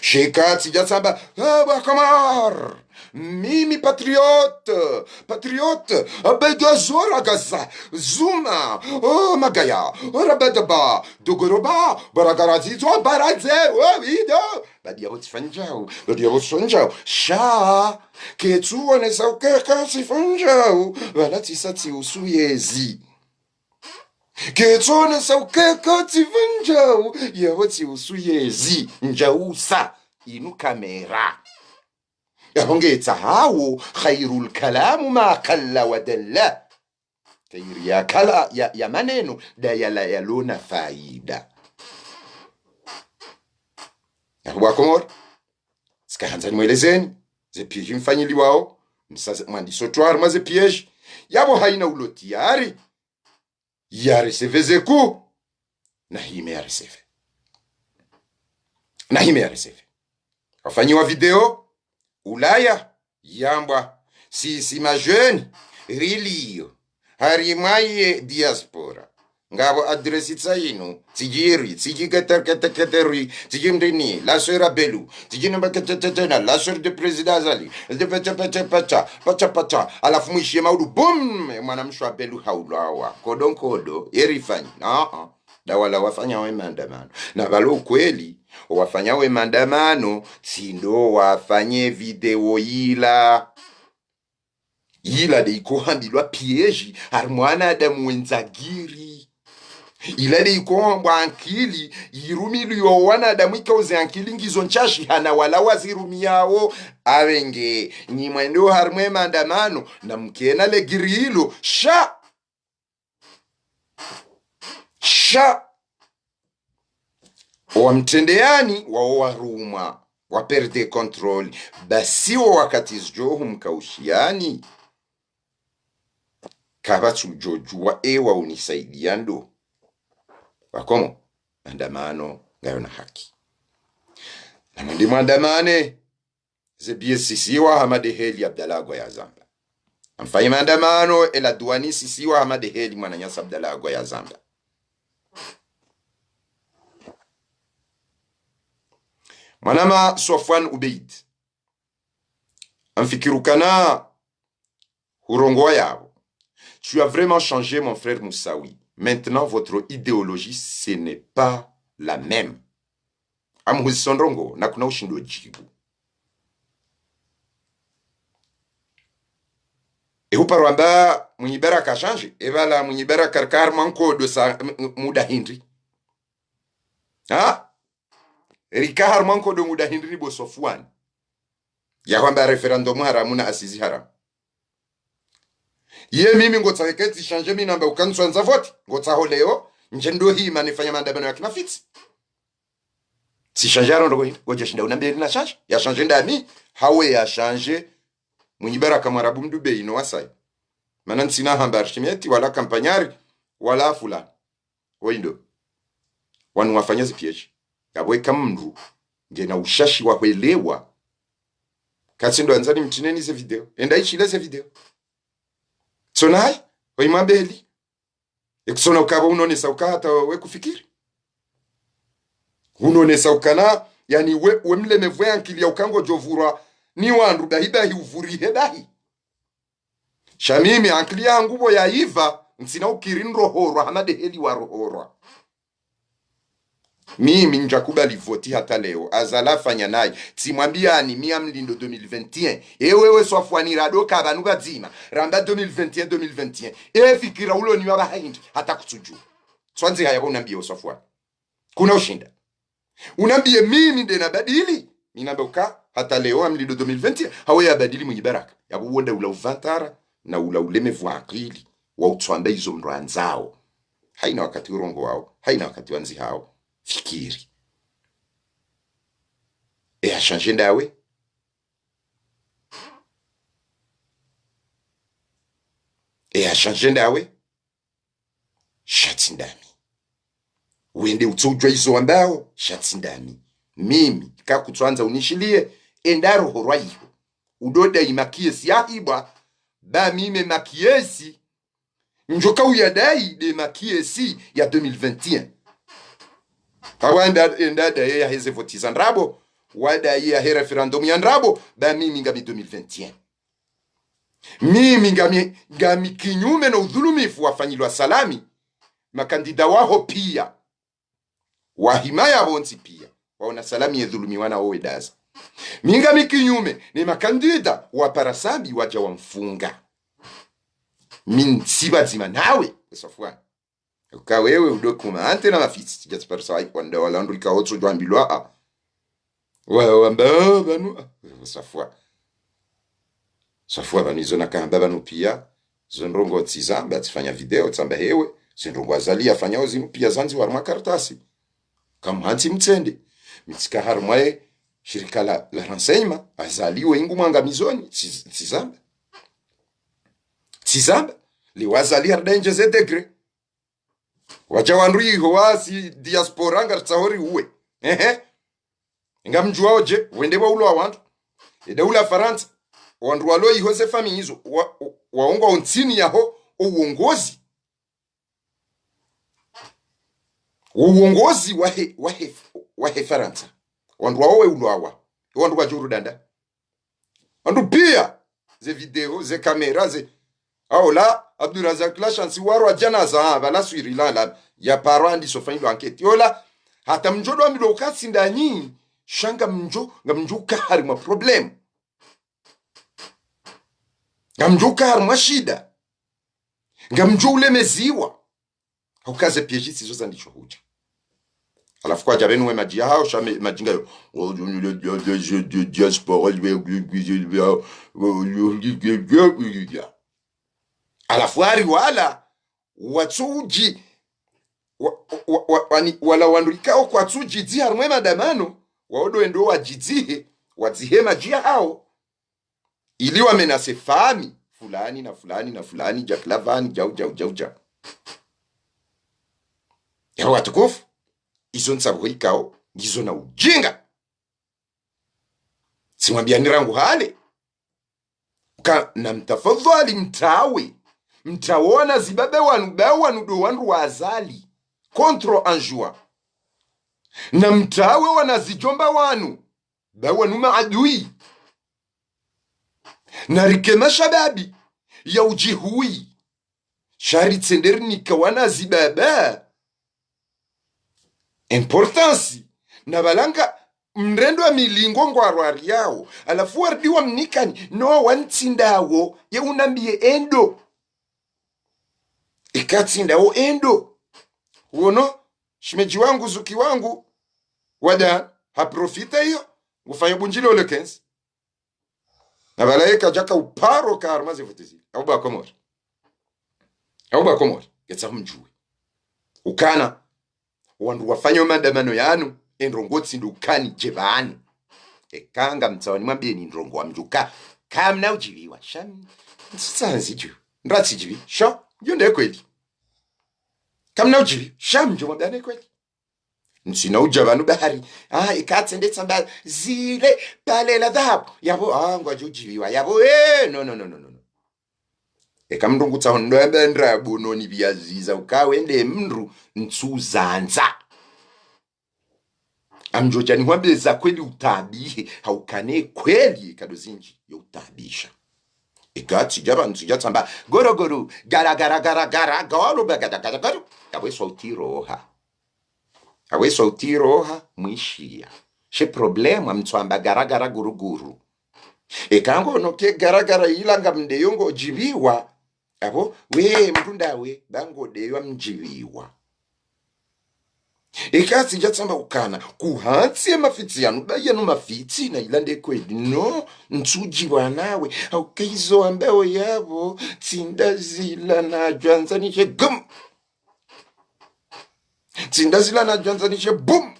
She eka tsidja tsamba, ah, Wakomori, mimi patriote, patriote, abega zora gaza, zuma, oh, magaya, ora badaba, dogoroba, baragara zizo, baradze, oh, ido. Badi yapvo tsifanyao, badi yapvo tsifanyao. Sha, ketsuonesa ukeka tsifanyao, pvala tsisa tsiusu yezi. Ketsuonesa ukeka tsifanyao, yapvo tsiusu yezi. Ndjausa, inu kamera. Yapvo ngetsahawo, khairul kalamu ma qalla wa dalla. Kheri ya kala-, ya, ya maneno, nda yala yalona faida. Yahuwa Komori. Tsika handza nimwelezeni, ze piège mfanyiliwao, msa-, mwandiso twari mwa ze piège, yapvo haina ulo tayari, ya recevé ze ku, na hime ya recevé. Na hime ya recevé. Wafanyiwa video, Ulaya, yambwa, sisi ma jeunes, rilio, harimwa ye diaspora. Ngapvo adresse tsayinu, tsidjiri, tsidji keter keter keter ri, tsidji mdrini, la sœur à Belou, tsidji namba ketetetena, la sœur de président Azali, de pacha pacha pacha, pacha pacha. Halafu mwishiye maudu, boum, ye mwana mshe wa Belou haulwawa. Nkodo nkodo, yerifanyi. Ah, ah. Nda wala wafanya we maandamano. Na pvalo ukweli, wafanya we maandamano, tsi ndo wafanye video yila. Yila nde iko hambilwa piège, harimwa wanadamu wendza giri. Yila nde iko hambwa ankili, yirumilwa yo wanadamu ikao ze ankili ngizo ntsashi hana wala wazirumiyao, apvenge, nyi mwendao harimwa ye maandamano, na mkena le giri ilo, sha! Sha! Owamtrendeyani, wawo warumwa, wa perdre contrôle. Basi wo wakati zidjo humkaushiani, kapvatsu djo djuwa ewa unisaidiya ndo. Wakomori, maandamano, ngayo na haki. Na mwende mwandamane, ze billets zisiwa hama nde heli Abdallah Agwa yazamba. Amfanye maandamano, ela duwani zisiwa hama nde heli mwananyasi Abdallah Agwa yazamba. Mwanama Sofwan Ubeid. Amfikiri ukana hurongowa yapvo. Tu as vraiment changé, mon frère Moussaoui. Maintenant, votre idéologie, ce n'est pas la même. Amhuzisa ndrongoo, na kuna ushindo djibu. Ehuparwa amba Mwinyi Baraka changé, epvala Mwinyi Baraka rika harimwa nkodo sa, m-, m-, muda hindri. Ha? Rika harimwa nkodo muda hindri bo Sofwan. Yahwamba référendum haramu na assises haramu. Ye mimi ngotsaho eka tsi changé mi namba uka ntswandza vote, ngotsaho leo, ndje ndo hima nifanya maandamano ya kimafitsi. Tsi changé arondro ko hindri, ngodjo shinda unambiye lina changé, ya changé ndami, hawe ya changé, Mwinyi Baraka Mwarabu mdru be ino wasaya. Mana ntsina hamba archimeti, wala kampanyari, wala fulani. Oyindo. Wanu wafanya zi piège. Yapvo eka mndru ngena ushashi wa hwelewa, katsi ndo andza nimtsineni ze video. Enda ishile ze video. Tsona hayi, oyi mambeli. Ekusona ukapvo unonesa uka hata we kufikiri. Unonesa ukana, yani we, we mlemevu we ankili ya uka ngodjo vurwa ni wandru bahi bahi uvurihe bahi. Sha mimi ankili yangu pvo yaiva, ntsina ukiri nrohorwa hama nde heli warohorwa. Mimi ndjakubali voti hata leo, Azali afanya nayi, tsimwambiyani mi amlindo deux mille vingt et un. Ewe we Sofwan rado ka pvanu pvadzima, ramba deux mille vingt et un, deux mille vingt et un. E fikira ulo niwa pvaha hindri, hata kutsudju. Swandzi haya ko unambiye we Sofwan. Kuna ushinda. Unambiye mimi nde nabadili. Mi namba uka, hata leo amlindo deux mille vingt et un, hawe yabadili Mwinyi Baraka. Yapvo wonda ula uvantara, na ula ulemevu wa akili, wa utswamba izo mndru andzao. Haina wakati urongowao, haina wakati wandzihao. Fikiri. E ya changé ndawe? E ya changé ndawe? Sha tsi ndami. Wende utso udjuwa izo wambao, sha tsi ndami. Mimi, ka kutsuandza unishiliye, enda rohorwa iho. Udo dayi makiyesi yahibwa, ba mimi makiyesi, ndjoka uyadayi nde makiyesi ya deux mille vingt et un. Hawa enda, enda daye yahe ze voti za ndrabo, wadaye yahe référendum ya ndrabo, ba mimi ngami deux mille vingt et un. Mimi ngami, ngami kinyume no udhulumifu wafanyilwa Salami, makandida waho piya. Wahima yapvo ntsi piya. Waona Salami yedhulumiwa na owe daza. Mi ngami kinyume, ne makandida wapara Sambi wadja wamfunga. Mi ntsi pvadzima nawe, we Sofwan. Uka wewe udo kuma ante na mafitsi, tsidja tsiparisa wayi, wanda wala ndru ika otso djwambilwa, a. Wa, wamba, a, pvanu, a. Sofwan. Sofwan pvanu izo nakahamba pvanu piya, zo ndrongoo tsizamba, tsifanya video, tsamba hewe, zo ndrongoo Azali yafanyao zinu piya zandziwa harumwa kartasi. Kamuhantsi mtsende. Mi tsika harumwa ye shirika la, la renseignement, Azali we ingu mwangamizoni, tsi-, tsizamba. Tsizamba, le wa Azali harida ndje ze degré. Wadja wandru iho wasi diaspora ngaritsaho riuwe. Ehe. Ngamdjuwao dje, wende wa ulo wa wandru. Eda ula Farantsa, wandru walo iho ze famille izo, wa, wa, waongwa ontsini yaho, o uongozi. Wo uongozi wahe, wahe, wahe Farantsa. Wandru wawo we ulo awa. Wandru wa djuru danda. Wandru piya. Ze video, ze kamera, ze. Aola, Abdourazak la chance, waro adjana za, pvala swiri la, la, ya paro andi sofa indo enquête. Yola, hata mdjo do ambiwa uka tsi ndanyi, sha ngamdjo, ngamdjo uka harimwa problème. Ngamdjo uka harimwa shida. Ngamdjo ulemeziwa. Hauka ze piège tsizo zandisho hudja. Halafu kwadja pvenu we madji yahawo, sha me-, madji ngayo. Diaspora. Halafu hari wala, watsudji, wa, wa, wa, wani, wala wandru ikao kwatsudjidzi harumwa ye mandamano, wawo ndo wendo wadjidzihe, wadzihe madji yahawo. Ili wamenase famille fulani na fulani na fulani, dja kila pvani, djau, djau, djau, djau. Ya watukufu, izo ntsabuho ikao, ngizo na ujinga. Tsimwambiyani rangu hale. Ka namtafadhwali mtrawe. Mtrawe wanazibaba wanu, ba wanu ndo wandru wa Azali. Contre en juin. Namtrawe wanazidjomba wanu. Ba wanu maadui. Narike mashababi ya udjihuwi. Sha ritsende rinika wanazibaba importance. Na pvala nga mrendwa milingo ngwarwariyawo. Halafu waridi wamnikani, no wantsindawo, ye unambiye endo. Eka tsindawo endo. Wono, shemedji wangu, zuki wangu, wada, haprofita iyo, ngufanyo bundjilo le quinze. Na pvala yeka djaka uparo ka harumwa ze vote zile. Hau ba Komori. Hau ba Komori. Ketsa mdjuwe. Ukana, wandru wafanya mandamano yanu, endrongo tsi ndo ukani dje pvanu. Eka ngamtsawani mwambiyeni ndrongo wamdjuka. Kamna udjiviwa. Sha mi, ntsitsanzi dju. Ndratsi djivi. Sho, dju nde kweli. Kamna udjivi. Sha mi, dju mwambiyane kweli. Ntsina udja pvanu bahari. Ah, eka tsende tsamba zile pale la dhahabu. Yapvo, ah, ngwadjo udjiviwa. Yapvo, eh, no, no, no, no, no, no. Eka mndru ngutsaho ndo yamba ndrabo no ni pviya ziza uka wende mndru ntsuzandza. Amdjo djani hwambe za kweli utabihe, hauka ne kweli kado zindji yo utabisha. Eka tsidja pvanu tsidja tsamba, goro goro, gara gara gara gara, gawalo ba gada gada gado. Yapvo eswa utiroha. Apvo eswa utiroha, mwishiya. She problème, amtswamba gara gara guru guru. Eka ngono ke gara gara ila ngamdeyo ngodjiviwa. Apvo, we, mndru ndawe, ba ngodeyo amdjiviwa. Eka tsidja tsamba ukana, kuhantsi ye mafitsi yanu, ba yanu mafitsi na ila nde kweli. No, ntsudjiviwa nawe. Hauka izo wambao yapvo, tsinda zila na djwanza nishe gum. Tsinda zila na djwanza nishe bum.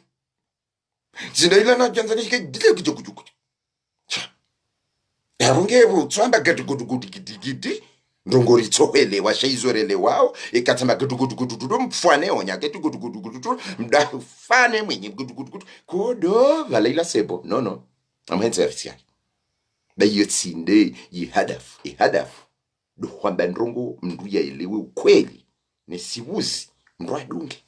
Tsinda ila na djwanza nishe gidi gidi gidi gidi. Sha. Yapvo nge pvo tswamba gidi gidi gidi gidi gidi. Ndrongo ritsohelewa, sha izo relewao. Eka tsamba gidi gidi gidi gidi, mfane onya gidi gidi gidi gidi gidi. Mda fane mwenye gidi gidi gidi. Kodo, pvala ila sebo. No, no. Amwenze officiel. Ba iyo tsinde, yi hadafu, yi hadafu. Ndo hwamba ndrongo mndru yaelewe ukweli. Ne siwuzi, mndru adunge.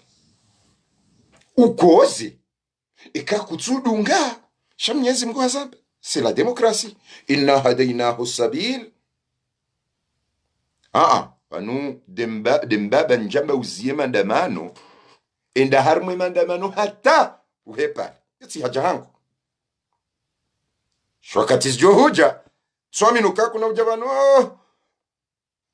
Ukoze, eka kutsudunga, sha Mnyezi Mngu hazamba. C'est la démocratie. إنا هديناه السبيل. Ah, ah, pvanu demba, demba ba ndjamba uziye mandamano, enda harumwe mandamano hata uhepara. Yetsi haja hangu. Sho wakati zidjo hudja, swami nuka kuna udja pvanu, oh,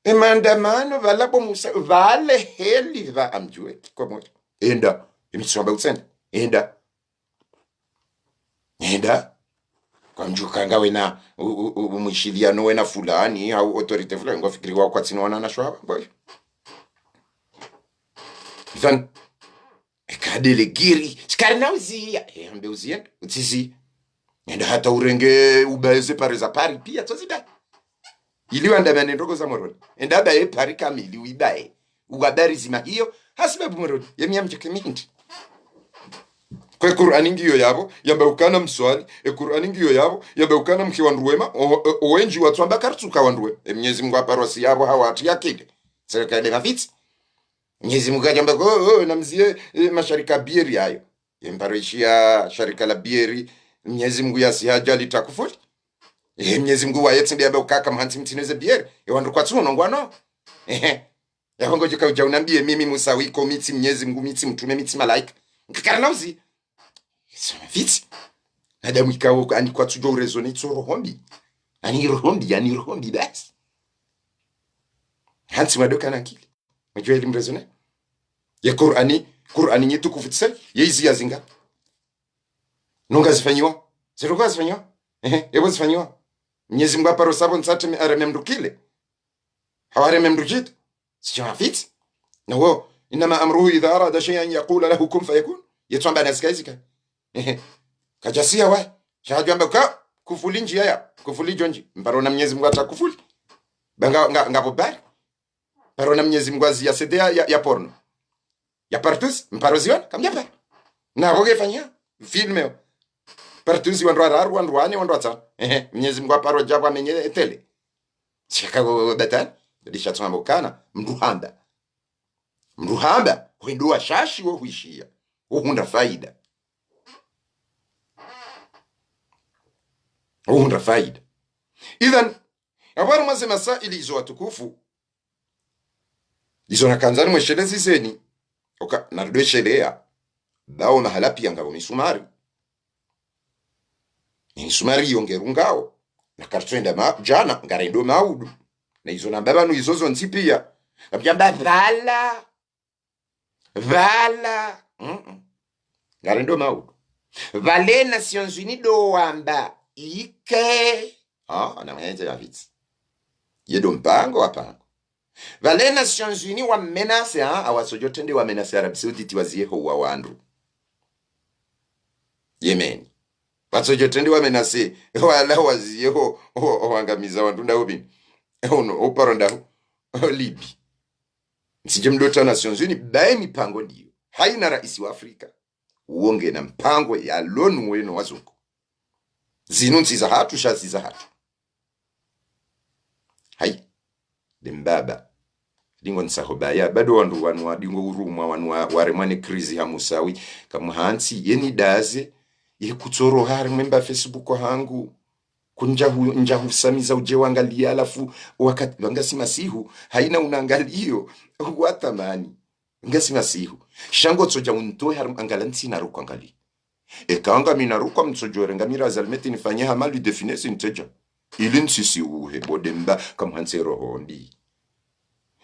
e mandamano, pvala bo Musa, pvale heli pva amdjuwe, kikomori. Enda, emitsi wamba utsende, enda. Enda. Kwamdjuka nga wena, u, u, u, umwishiliano wena fulani, hau autorité fulani, ngwafikiri wa kwatsina wana na shwaba, boy. Izan, eka Adélegé, tsi karina uziya. Eh, ambe uziya, utsiziya. Enda hata urenge ubaye ze pare za Paris, piya tsozibaye. Ili wandamane ndrongoo za Moroni. Enda baye Paris kamili, uibaye. Uwabari zima hiyo, hasibabu Moroni. Ye miya mdjeke mihindi. Kwe Kur'ani ngiyo yapvo, yamba ukana mswali, e Kur'ani ngiyo yapvo, yamba ukana mke wandru wema, o, o, owendji watsu amba karitsuka wandru wema. E Mnyezi Mungu aparo si yapvo hawatsi yakide. Serikali de mafitsi. Mnyezi Mungu kadjamba ko, o, namziye, e, masharika bieri ayo. Ye mparo ishiya sharika la bieri, Mnyezi Mungu yasi hadja litakufuli. E, Mnyezi Mungu waye tsi nde yamba ukaka mhantsi mtsineze bieri. E wandru kwatsu honongwa no. Ehe. Yapvo ngodjo ka udja unambiye mimi Musawi ko mi tsi Mnyezi Mungu, mi tsi mtrume, mi tsi malaika. Nkakarina uzi. Izo mafitsi. Adamu ikao ani kwatsudjo urezone itso roho mbi. Ani roho mbi, ani roho mbi basi. Hantsi mwadoka na akili. Mdjuwa ili mrezone. Ye Kur'ani, Kur'ani nyi tukufu tsi, ye izi ya zinga. Nunga zifanyiwa. Ziruka zifanyiwa. Ehe, epvo zifanyiwa. Mnyezi Mungu aparo sapvo ntsatse mi areme mdru kile. Hawareme mdru djitru. Sitsi mafitsi. Na wo, إنما أمره إذا أراد شيئا أن يقول له كن فيكون. Ye tsamba na zika izika. Ehe. Kadjasiya wa. Sha hadjwamba ka, kufuli ndjiya ya. Kufuli djondji. Mparo na Mnyezi Mungu hata kufuli. Ba nga, nga, ngapvo bari. Mparo na Mnyezi Mungu aziya C D ya, ya, ya porno. Ya Partouzz, mparo ziona, kamdjapara. Na pvo kefanya. Filme yo. Partouzz wandru wararu, wandru wane, wandru watsanu. Ehe, Mnyezi Mungu aparo djapvo amenye tele. Shaka wo, wo, batani. Ndisha tsamba ukana. Mdru hamba. Mdru hamba. Hwendo washashi wo hwishiya. Wo hundra faida. Wo hundra faida. Idhan, apvo harumwa ze masaili izo watukufu. Izo nakandza nimwesheleze zeni. Oka, naridwesheleya. Bawo mahala piya ngapvo misumari. Misumari iyo ngerungao. Na karitsuenda ma, djana, ngarendo maudu. Na izo namba pvanu izo zontsi piya. Kapvadjamba pvala. Pvala. Mm-mm. Ngarendo maudu. Pvale Nations Unies ndo wamba ike. Ah, na mwenye mafitsi. Ye ndo mpango wa pango. Pvale Nations Unies wa menace, ah, awatsodjo trende wa menace Arabie Saoudite waziye ho wa wandru. Yemen. Watsodjo trende wa menace, wala waziye ho, ho, ho wangamiza wandru nda ubini. Ono, uparo nda ho, ho Libye. Msidje mdota Nations Unies, baye mipango ndiyo. Haina raisi wa Afrika. Uwo ngena mpango ya lonu weno wazungu. Zinu ntsi za hatru, sha ntsi za hatru. Hayi. Nde mbaba. Ndingo ntsaho baya. Bado wandru wanu wa ndingo urumwa wanu wa, waremwa ne krizi ha Musawi. Kamuhantsi, yeni daze. Ye kutsoro harumwa mba Facebook hangu. Kundja hu, ndja husamiza udje wangaliye halafu wakati, wangasi masihu. Haina unangaliyo. Watamani. Ngasi masihu. Sha ngotsodja untowe harumwa angala ntsi na ruko angali. Eka ngami na ruko mtsodjo renga mira za almeti nifanye hama lui défini si ntsedja. Ili ntsisi uhe bo nde mba kamuhantsi roho ndi.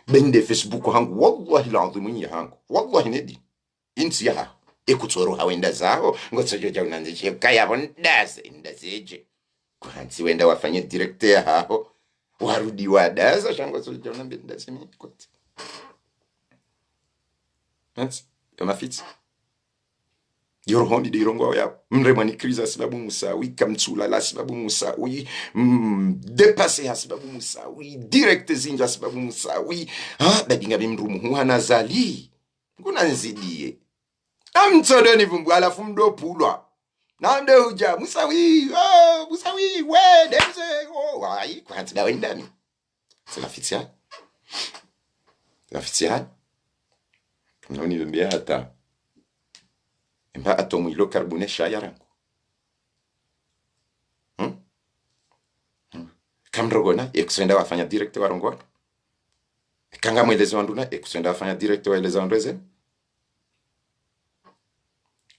Bende Facebook hangu, wallahi l'adhwimu nyi hangu. Wallahi nedi. Intsi ya haho. Ekutsoro ha wenda zaho, ngotsodjo dja unandzishe kaya pvo ndaze, ndaze dje. Kuhantsi wenda wafanye direct ya haho. Warudi wadaza, sha ngotsodjo dja unambe ndaze mi koti. Hantsi, yo mafitsi. Yo roho mbi nde irongowa yapvo. Mremwa ni krizi hasibabu Musawi, kamtsulala hasibabu Musawi, mm, dépassé hasibabu Musawi, direct zindji hasibabu Musawi. Ha, badi ngami mdru muhu hana zali. Nguna nzidiye. Amtsodo ni vumbu halafu mdo pulwa. Na mdo hudja, Musawi, oh, Musawi, we, demze, oh, wayi, kwantsi nda wendani. Tsi mafitsi hani. Tsi mafitsi hani. Kamna univembe hata. Emba atomu ilo karbone sha ya rangu. Hmm? Hmm. Kamrogona, ekutswenda wafanya direct warongona. Kanga mweleze wandru na, ekutswenda wafanya direct waeleza wandru eze.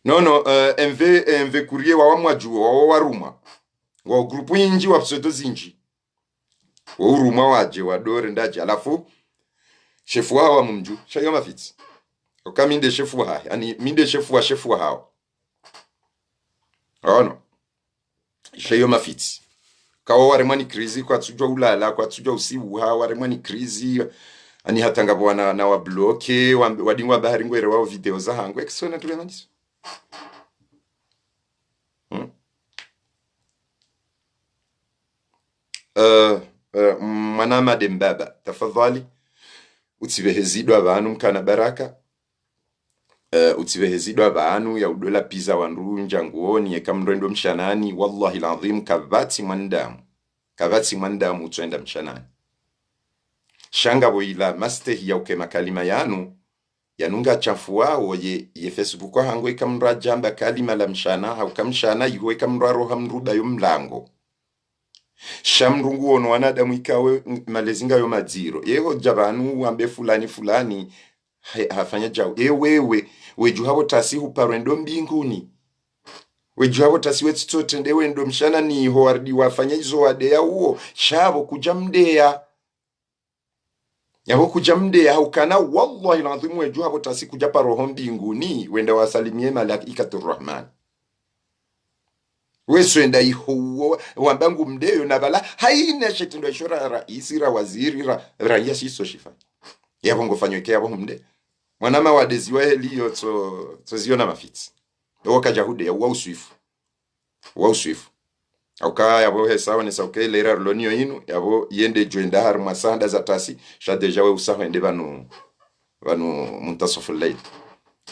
Non, non, euh, M V, M V Courrier wawa mwadjuwo, wawa warumwa. Wa groupe nyindji wa pseudo zindji. Wo urumwa wadje, wadore ndadje, halafu, shefu wahawo mumdju, sha yo mafitsi. Oka mi nde shefu wahahe, ani mi nde shefu wa shefu wahawo. Ono. Sha yo mafitsi. Kawo waremwa ni krizi, kwatsudjwa ulala, kwatsudjwa usiuha, waremwa ni krizi. Ani hata ngapvo wana na wabloke, wa, wadingwa bahari ngwere wao video zahangu. Ekisona tule mandiso. Hmm? Eh, eh, mwana Made Mbaba, tafadhali. Utsipvehe zidwa pvanu mkana baraka. Eh, utsipvehe zidwa pvanu ya udola piza wandru ndjanguoni, yeka mndru endo mshanani, wallahi ladhim, kapvatsi mwanadamu. Kapvatsi mwanadamu utsoenda mshanani. Sha ngapvo ila mastehi ya uke makalima yanu, yanu ngachafuwao ye, ye Facebook wahangu eka mndru adjamba kalima la mshana, hauka mshana iho eka mndru aroha mndru uba yo mlango. Sha mndru nguono wanadamu ikawe, m-, malezi ngayo madziro. Yeho dja pvanu wambe fulani fulani, ha-, hafanya djau. E wewe, wedjuha pvo tasi huparwe ndo mbinguni. Wedjuha pvo tasi wetsitso trende wendo mshanani iho waridi wafanya izo wadeya uwo. Sha pvo kudja mdeya. Yapvo kudja mdeya haukana, wallahi ladhim, wedjuha pvo tasi kudja paroho mbinguni, wenda wasalimie malaikatu rahman. Weswenda iho uwo, wamba ngu mdeyo na pvala, haina shitrendwa isho ra raisi, ra waziri, ra, ra ya shiso shifa. Yapvo ngofanyo ike yapvo humde. Mwana mawadeziwa heli yo tso, tso ziona mafitsi. Owo kadja hudeya, uwa uswifu. Wa uswifu. Hauka yapvo hesa wonesa uke lera ruloniyo inu, yapvo yende djwenda harimwa sanda za tasi, sha déjà we usaho ende pvanu, pvanu muntasofu laili.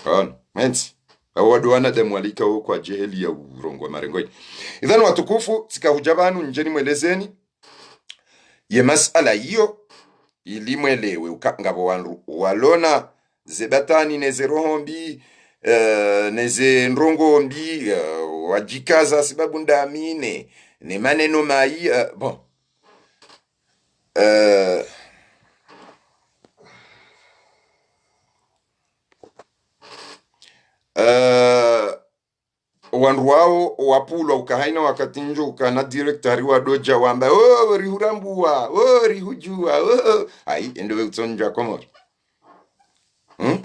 Ono, mentsi. Awo wadu wanadamu walika wo kwa djeheli ya urongowa marengo yi. Idhan watukufu, tsika hudja pvanu ndjeni mwelezeni ye masala iyo, ili mwelewe uka ngapvo wandru walona ze batwani ne ze roho mbi, eh, ne ze ndrongo mbi, eh, wadjikaza sibabu ndami ne, ne maneno mayi, eh, bon. Eh, eh, wandru wao wapvulwa uka haina wakati ndjo ukana directeur wa dodja wamba, "Oh, rihurambuwa, oh, rihudjuwa, oh." Ayi, endo we utsondjwa Komori. Hmm?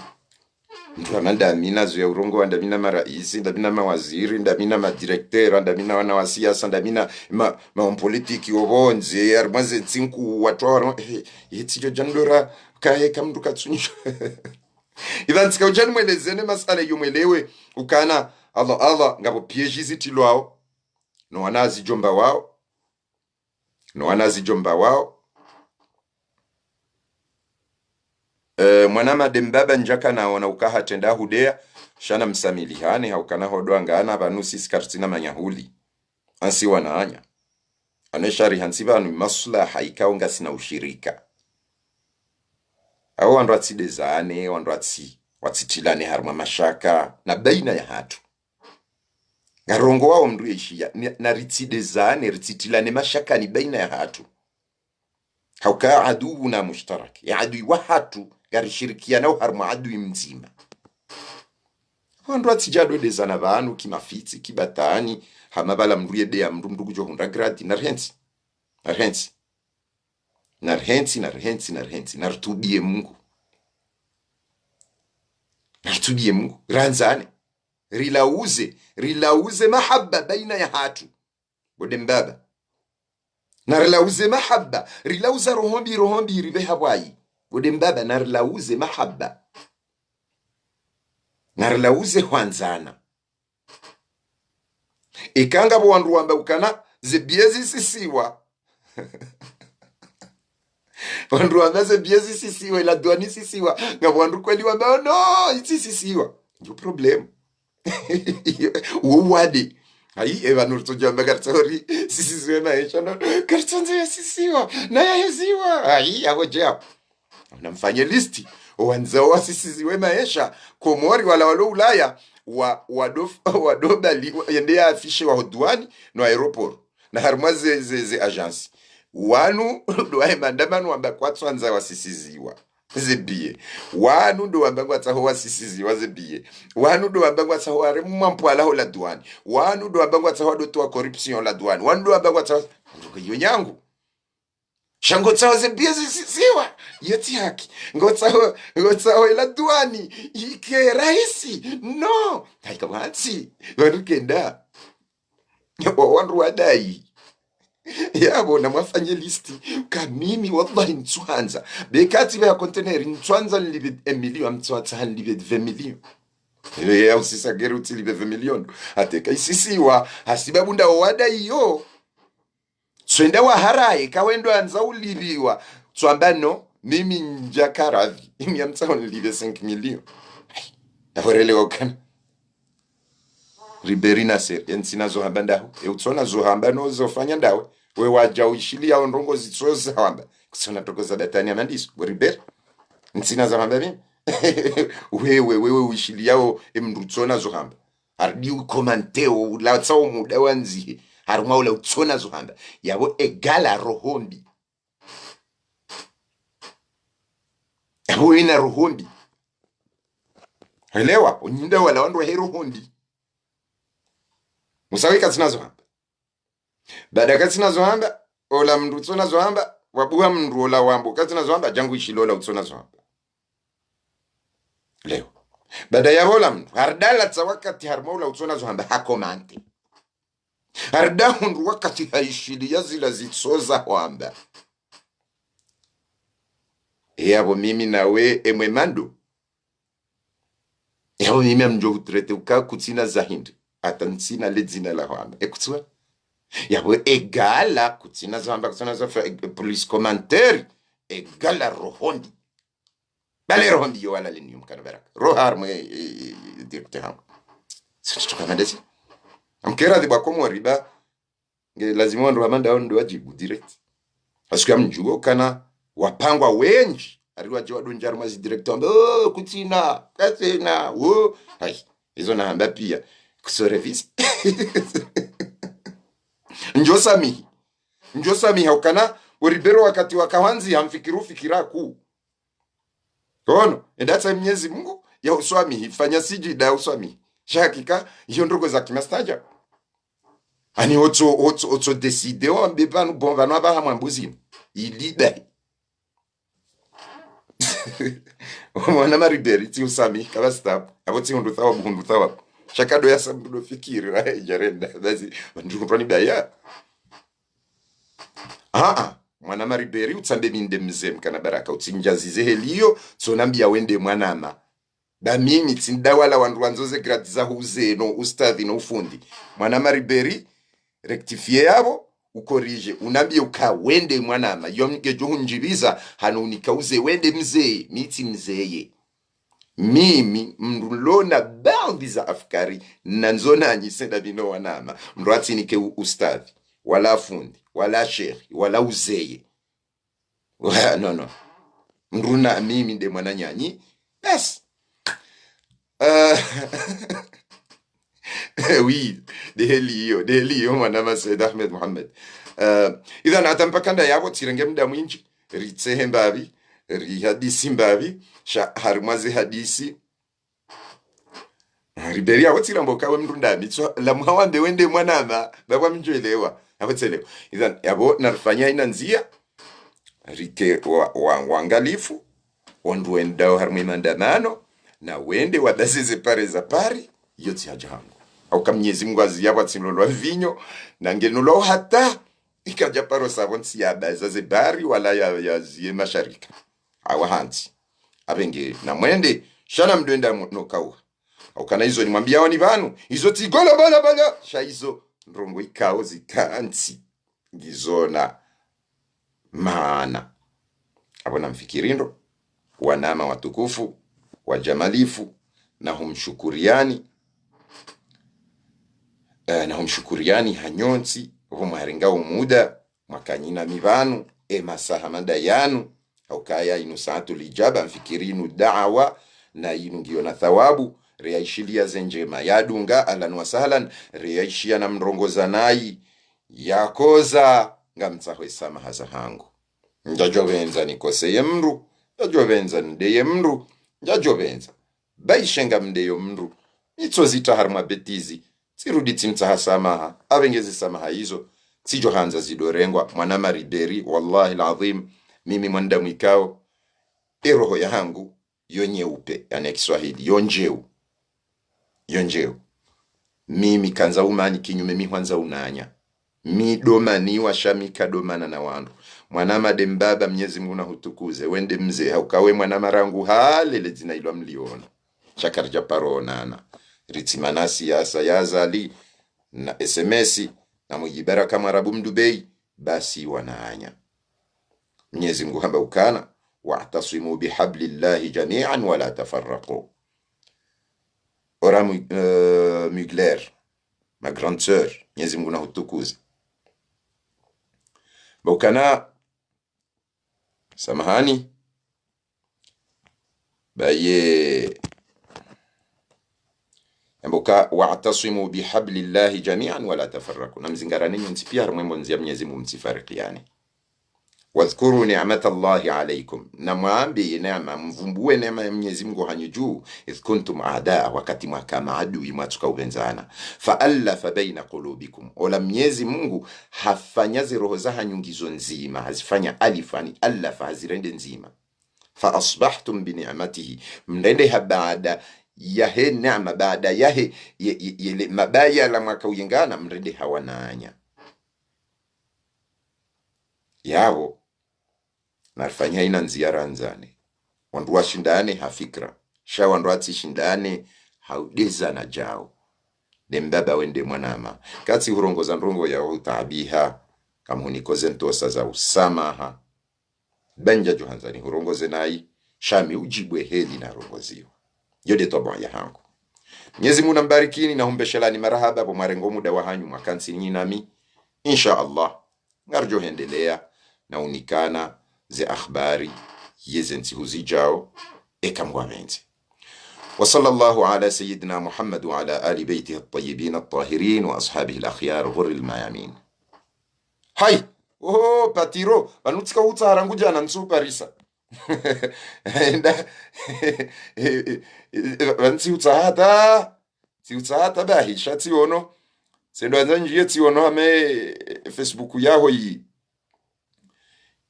Mndru ana ndamina zo ya urongowa, ndamina maraisi, ndamina mawaziri, ndamina madirecteur, ndamina wana wa siasa, ndamina ma, ma hommes politiques wo pvondze, harimwa ze ntsi nkuu, wandru wa harimwa, eh, yetsi djo djandora, kahe ka mndru katsunjwa. Idhan tsika udjani mwelezeni masala iyo mwelewe, ukana, Allah, Allah, ngapvo piège zitrilwao, no wana zidjomba wao, no wana zidjomba wao. Eh, mwana Made Mbaba ndjaka naona uka hatrenda hudeya, sha namsamilihane, haukana hodwa ngana pvanu sisi karitsina manyahuli. Ansi wananya. Ane shari hantsi pvanu maslaha ikao ngasina ushirika. Awo wandru watsidezane, wandru watsi, watsitrilane harimwa mashaka, na baina ya hatru. Ngarongowao mndru yeshiya, ni, na ritsidezane, ritsitrilane mashakani baina ya hatru. Hauka aduwuna mushtarak, ye adui wa hatru, ngarishirikiyanao harimwa adui mdzima. Wandru watsidja dodezana pvanu, kimafitsi, kibatwani, hama pvala mndru yedeya mndru, mndru kudjo hundra grade, narihentsi. Narihentsi. Narihentsi, narihentsi, narihentsi, naritubiye Mungu. Naritubiye Mungu, randzane. Rilauze, rilauze mahaba baina ya hatru. Bo de mbaba. Narilauze mahaba, rilauza roho mbi, roho mbi ripve habwayi. Bo de mbaba, narilauze mahaba. Narilauze hwandzana. Eka ngapvo wandru wamba ukana ze biye zisisiwa. Wandru wamba ze biye zisisiwa, ila duwani isisiwa. Ngapvo wandru kweli wamba, "Oh no, itsisisiwa." Ndio problème. Wo wade. Ayi, epvanu ritsodjamba karitsori sisiziwe maesha, no. Karitsondze yasisiwa, na yaheziwa. Ayi, yapvo dje yapvo. Namfanye listi. Owandzao wasisiziwe maesha, Komori wala walo Ulaya, wa, wado, wado bali, wa, yende ya afishe wa ho duwani, no aéroport. Na harimwa ze, ze, ze agence. Wanu, ndo wahe mandamano wamba kwatsuandza wasisiziwa ze biye. Wanu ndo wamba ngwatsaho wasisiziwa ze biye. Wanu ndo wamba ngwatsaho waremwa mpwala ho la duwani. Wanu ndo wamba ngwatsaho wadotowa corruption la duwani. Wanu ndo wamba ngwatsaho, nduka iyo nyangu. Sha ngotsaho ze biye zisisiwa, iyo tsi haki. Ngotsaho, ngotsaho ila duwani ike rahisi. No. Haika pvantsi. Wandru kenda. Wa, wandru wadayi. Yapvo namwafanye liste. Ka mimi, wallahi, ntsuhandza. Be katsi be ya conteneur, ntsuhandza nlipve un million, amtsuhatsaha nlipve vingt millions. Ile ya usisa gere utsilipve vingt millions. Hata ka isisiwa, hasibabu nda owada iyo. Tswenda waharaye, ka wendo andza ulipviwa. Tswamba no, mimi ndjaka radhi. Imi amtsaho nlipve cinq millions. Ai, ndahorelewa ukana. Ribéry Nasser, ye ntsina zo hamba ndaho. E utsona zo hamba no zo fanya ndawe. We wadja uishiliyao ndrongo zitsoza hamba. Kutsona toko za datani ya mandiso. We Ribéry. Ntsina zo hamba mimi. Wewe, wewe uishiliyao e mndru utsona zo hamba. Harudi ukomanteo, ulatsao muda wandzihe. Harumwa ula utsona zo hamba. Yapvo egala roho mbi. Yapvo ina roho mbi. Elewa, onyinda wala wandru wahe roho mbi. Musawe katsina zo hamba. Baada katsina zo hamba, ola mndru utsona zo hamba, wabuha mndru ola wambo katsina zo hamba, djangu ishilo ola utsona zo hamba. Leo. Baada ya ola mndru, haridalatsa wakati harumwa ula utsona zo hamba, hakomante. Harida hundru wakati haishiliya zila zitsoza hwamba. E yapvo mimi nawe emwe mando. Yapvo mimi amdjo hutrete uka kutsina za hindri. Hata ntsina le dzina la hwamba. E kutsuwa. Yapvo egala kutsina za hwamba, kutsina za fa, e, plus commentaire. Egala roho mbi. Bale roho mbi yo wala leni yo mkana baraka. Roho harumwa, e, e, e, direct hangu. Sisi tukamandesi. Amkera dhibwa Komori ba. Nge lazima wandru wa manda wao ndo wadjibu direct. Parce que amdjuo kana wapangwa wendji. Ari wadje wadondja harumwa zi direct wamba, "Oh, kutsina, katsina, wo." Hai, izo nahamba piya. Kuso revise. Ndjo samihi. Ndjo samihi, ukana, o Ribéry wakati waka hwandzi hamfikiri ufikira ku. Ono, enda tsa Mnyezi Mungu, ya uswamihi, fanya sijida ya uswamihi. Sha hakika, iyo ndrongo za kimastaja. Ani otso, otso, otso décidé, wambe pvanu, bon, pvanu apvaha mwambo zinu. Ilida. Mwana ma Ribéry, tsi uswamihi, kaba stop. Apvo tsi hundru thawabu, hundru thawabu. Sha kado ya sambudo fikiri, ra, jarenda. Basi, wandru kutwani baya. Aa, mwana ma Ribéry, utsambe mi nde mze mkana baraka, utsindjazize heli iyo, tsonambiya wende mwanama. Ba mimi, tsinda wala wandru wandzo ze grade za huze no ustadhi no ufundi. Mwana ma Ribéry, rectifier yapvo, ukorije, unambiye uka wende mwanama, yo mgejo hundjibiza, hanu unika uze wende mze, mi tsi mzeye. Mimi, mndru lona baadhi za afkari, nandzo nanyi senda bino wanama. Mndru atsinike u-, ustadhi, wala fundi, wala shekhi, wala uzeye. Wa-, no, no. Mndru na mimi nde mwananyanyi. Basi. Eh, oui, nde heli iyo, nde heli iyo, mwanama Said Ahmed Mohamed. Eh, idhan hata mpaka nda yapvo tsirenge muda mwindji, ritsehe mbapvi, rihadisi mbapvi, sha harumwa ze hadisi, Ribéry, apvo tsirambo kawe mndru ndami, tso, la muhawambe wende mwanama, baba mdjwelewa, apvo tselewa. Idhan, yapvo narifanya ina ndziya, rike wa, wa, wangalifu, wandru wendao harumwa maandamano, na wende wadazize pare za Paris, iyo tsi haja hangu. Hauka Mnyezi Mungu aziya pvwa tsi nlolwa vinyo, na nge nlolwa hata, ikaja paro savo ntsi ya baza ze bari, wala ya, ya ziye masharika. Awa hantsi. Apvenge na mwende, sha na mdwenda mu-, no kauha. Hauka na izo nimwambiyao ni pvanu, izo tsi gola bala bala, sha izo ndrongo ikao zika ntsi. Ngizona maana. Apvo namfikiri ndo, wanama watukufu, wajamalifu, na humshukuriyani, eh, na humshukuriyani hanyu ntsi, pvo mwarenga umuda, mwakanyina mi pvanu, e masaha manda yanu, haukaya inu saatul ijaba, mfikiri inu daawa, na inu ngiyo na thawabu, reyaishiliya ze ndjema, yadunga, ahlan wa sahlan, reyaishiya na mrongoza nayi, yakoza, ngamtsaho e samaha zahangu. Ndjadjo pvendza nikoseye mndru, ndjadjo pvendza ndeye mndru, ndjadjo pvendza. Baishe ngamndeyo mndru, nitsozitra harumwa bêtise, tsirudi tsimtsaha samaha, apvenge ze samaha izo, tsidjo handza zidorengwa, mwana ma Ribéry, wallahi l'adhwim, mimi mwanda mwikao, e roho yahangu, yo nyeupe, yaani ya Kiswahili, yo ndjeu. Yo ndjeu. Mimi kandza umani kinyume mi hwandza unanya. Mi domaniwa sha mi kadomana na wandru. Mwanama nde mbaba, Mnyezi Mungu nahutukuze, we nde mze, hauka we mwanama rangu hale le dzina ilo mliona. Sha karidja paro onana. Ritsimana siasa ya Azali, na S M S, na Mwinyi Baraka Mwarabu Mdubei, basi wananya. Mnyezi Mungu hamba ukana, "واعتصموا بحبل الله جميعا ولا تفرقوا." Ora Mu-, eh, Mugler, ma grande sœur, Mnyezi Mungu nahutukuze. Mba ukana, samahani, baye, yamboka, "واعتصموا بحبل الله جميعا ولا تفرقوا." Na mzingarane nyontsi pia harumwa e mbondzi ya Mnyezi Mungu, mtsifarikiane. "واذكروا نعمة الله عليكم." Na mwambe ye neema, mvumbuwe neema ya Mnyezi Mungu hanyu dju, "إذ كنتم أعداء," wakati mwaka maadui mwatsuka upvenzana. "فألف بين قلوبكم." Ola Mnyezi Mungu hafanya ze roho za hanyu ngizo ndzima, hazifanya alif, ani alafa, hazirende ndzima. "فأصبحتم بنعمته." Mrende ha baada yahe neema, baada yahe, ye, ye, yele mabaya la mwaka uyengana, mrende ha wananya. Yapvo, narifanya ina ndzia randzane. Wandru washindane ha fikira. Sha wandru watsishindane ha udezana djao. Nde mbaba we nde mwanama. Katsi hurongoza ndrongo ya utaabiha. Kamhunikoze ntosa za usamaha. Banja djo handza nihurongoze nayi, sha mi udjibu e heli narongoziwa. Yo nde twabwa yahangu. Mnyezi Mungu nambarikini, nahumbeshelani marahaba, bo mwarengo muda wahanyu mwakantsi nyi nami. Insha Allah, ngaridjo hendelea na unikana ze akhbari yeze ntsihu zidjao, eka Mngu apvendze. وصلى الله على سيدنا محمد وعلى آل بيته الطيبين الطاهرين وأصحابه الأخيار الغر الميامين. Hayi, oho, Patiro, pvanu tsika utsaha rangu djana ntsu parisa. Enda, pvanu tsi utsaha hata, tsi utsaha hata bahi, sha tsiono. Sendo andza ndjiye tsiono hame Facebook yaho yi,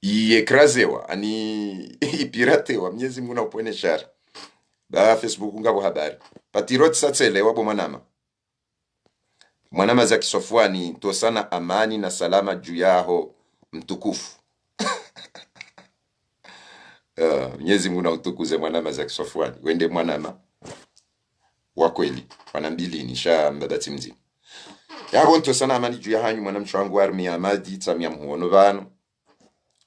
yi écrasewa, ani ipiratewa, Mnyezi Mungu naupvwene shari. Ba Facebook ngapvo habari. Patiro tsisa tselewa bo mwanama. Mwanama Zaki Sofwani, ntosana amani na salama dju yaho mtukufu. Ah, Mnyezi Mungu nautukuze mwanama Zaki Sofwani. We nde mwanama wa kweli, wana mbilini, sha mbaba tsi mdzima. Yapvo ntosana amani dju yahanyu, mwanamshe wangu Armi Amadi, tsamia mhuono pvanu.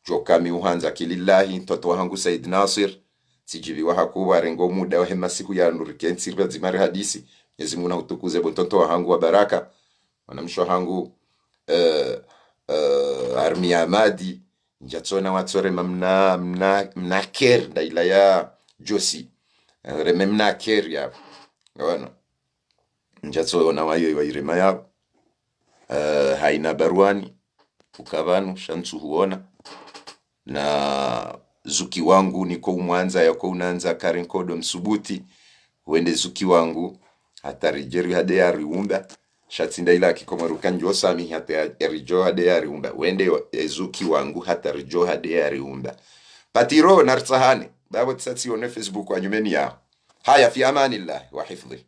Djoka mi uhandza kilillahi, ntonto wahangu Said Nasir, tsidjiviwa hakuu warengo muda wahe masihu yanu rikentsi ripvadzima rihadisi. Mnyezi Mungu nautukuze bo ntonto wahangu wa baraka, mwanamshe wahangu, eh, eh, Armi Amadi, ndjatsona watsore ma mna, mna, mna ker, nda ila ya Josi. Eh, reme mna ker ya. Ngawano. Ndjatsona wayo wa irema yao. Eh, haina baruani. Uka pvanu, sha ntsu huona. Na zuki wangu, niko umwandza, yako unandza, kari nkodo msubuti. Wende zuki wangu, hata ridjeri hade ya riumba. Sha tsi nda ila kikomori uka ndjo samihi hata ya, ya ridjo hade ya riumba. Wende wa, e zuki wangu, hata ridjo hade ya riumba. Patiro, naritsahane. Babo tsatsi one Facebook wa nyumeni yaho. Haya, fi amanillahi wa hifdhihi.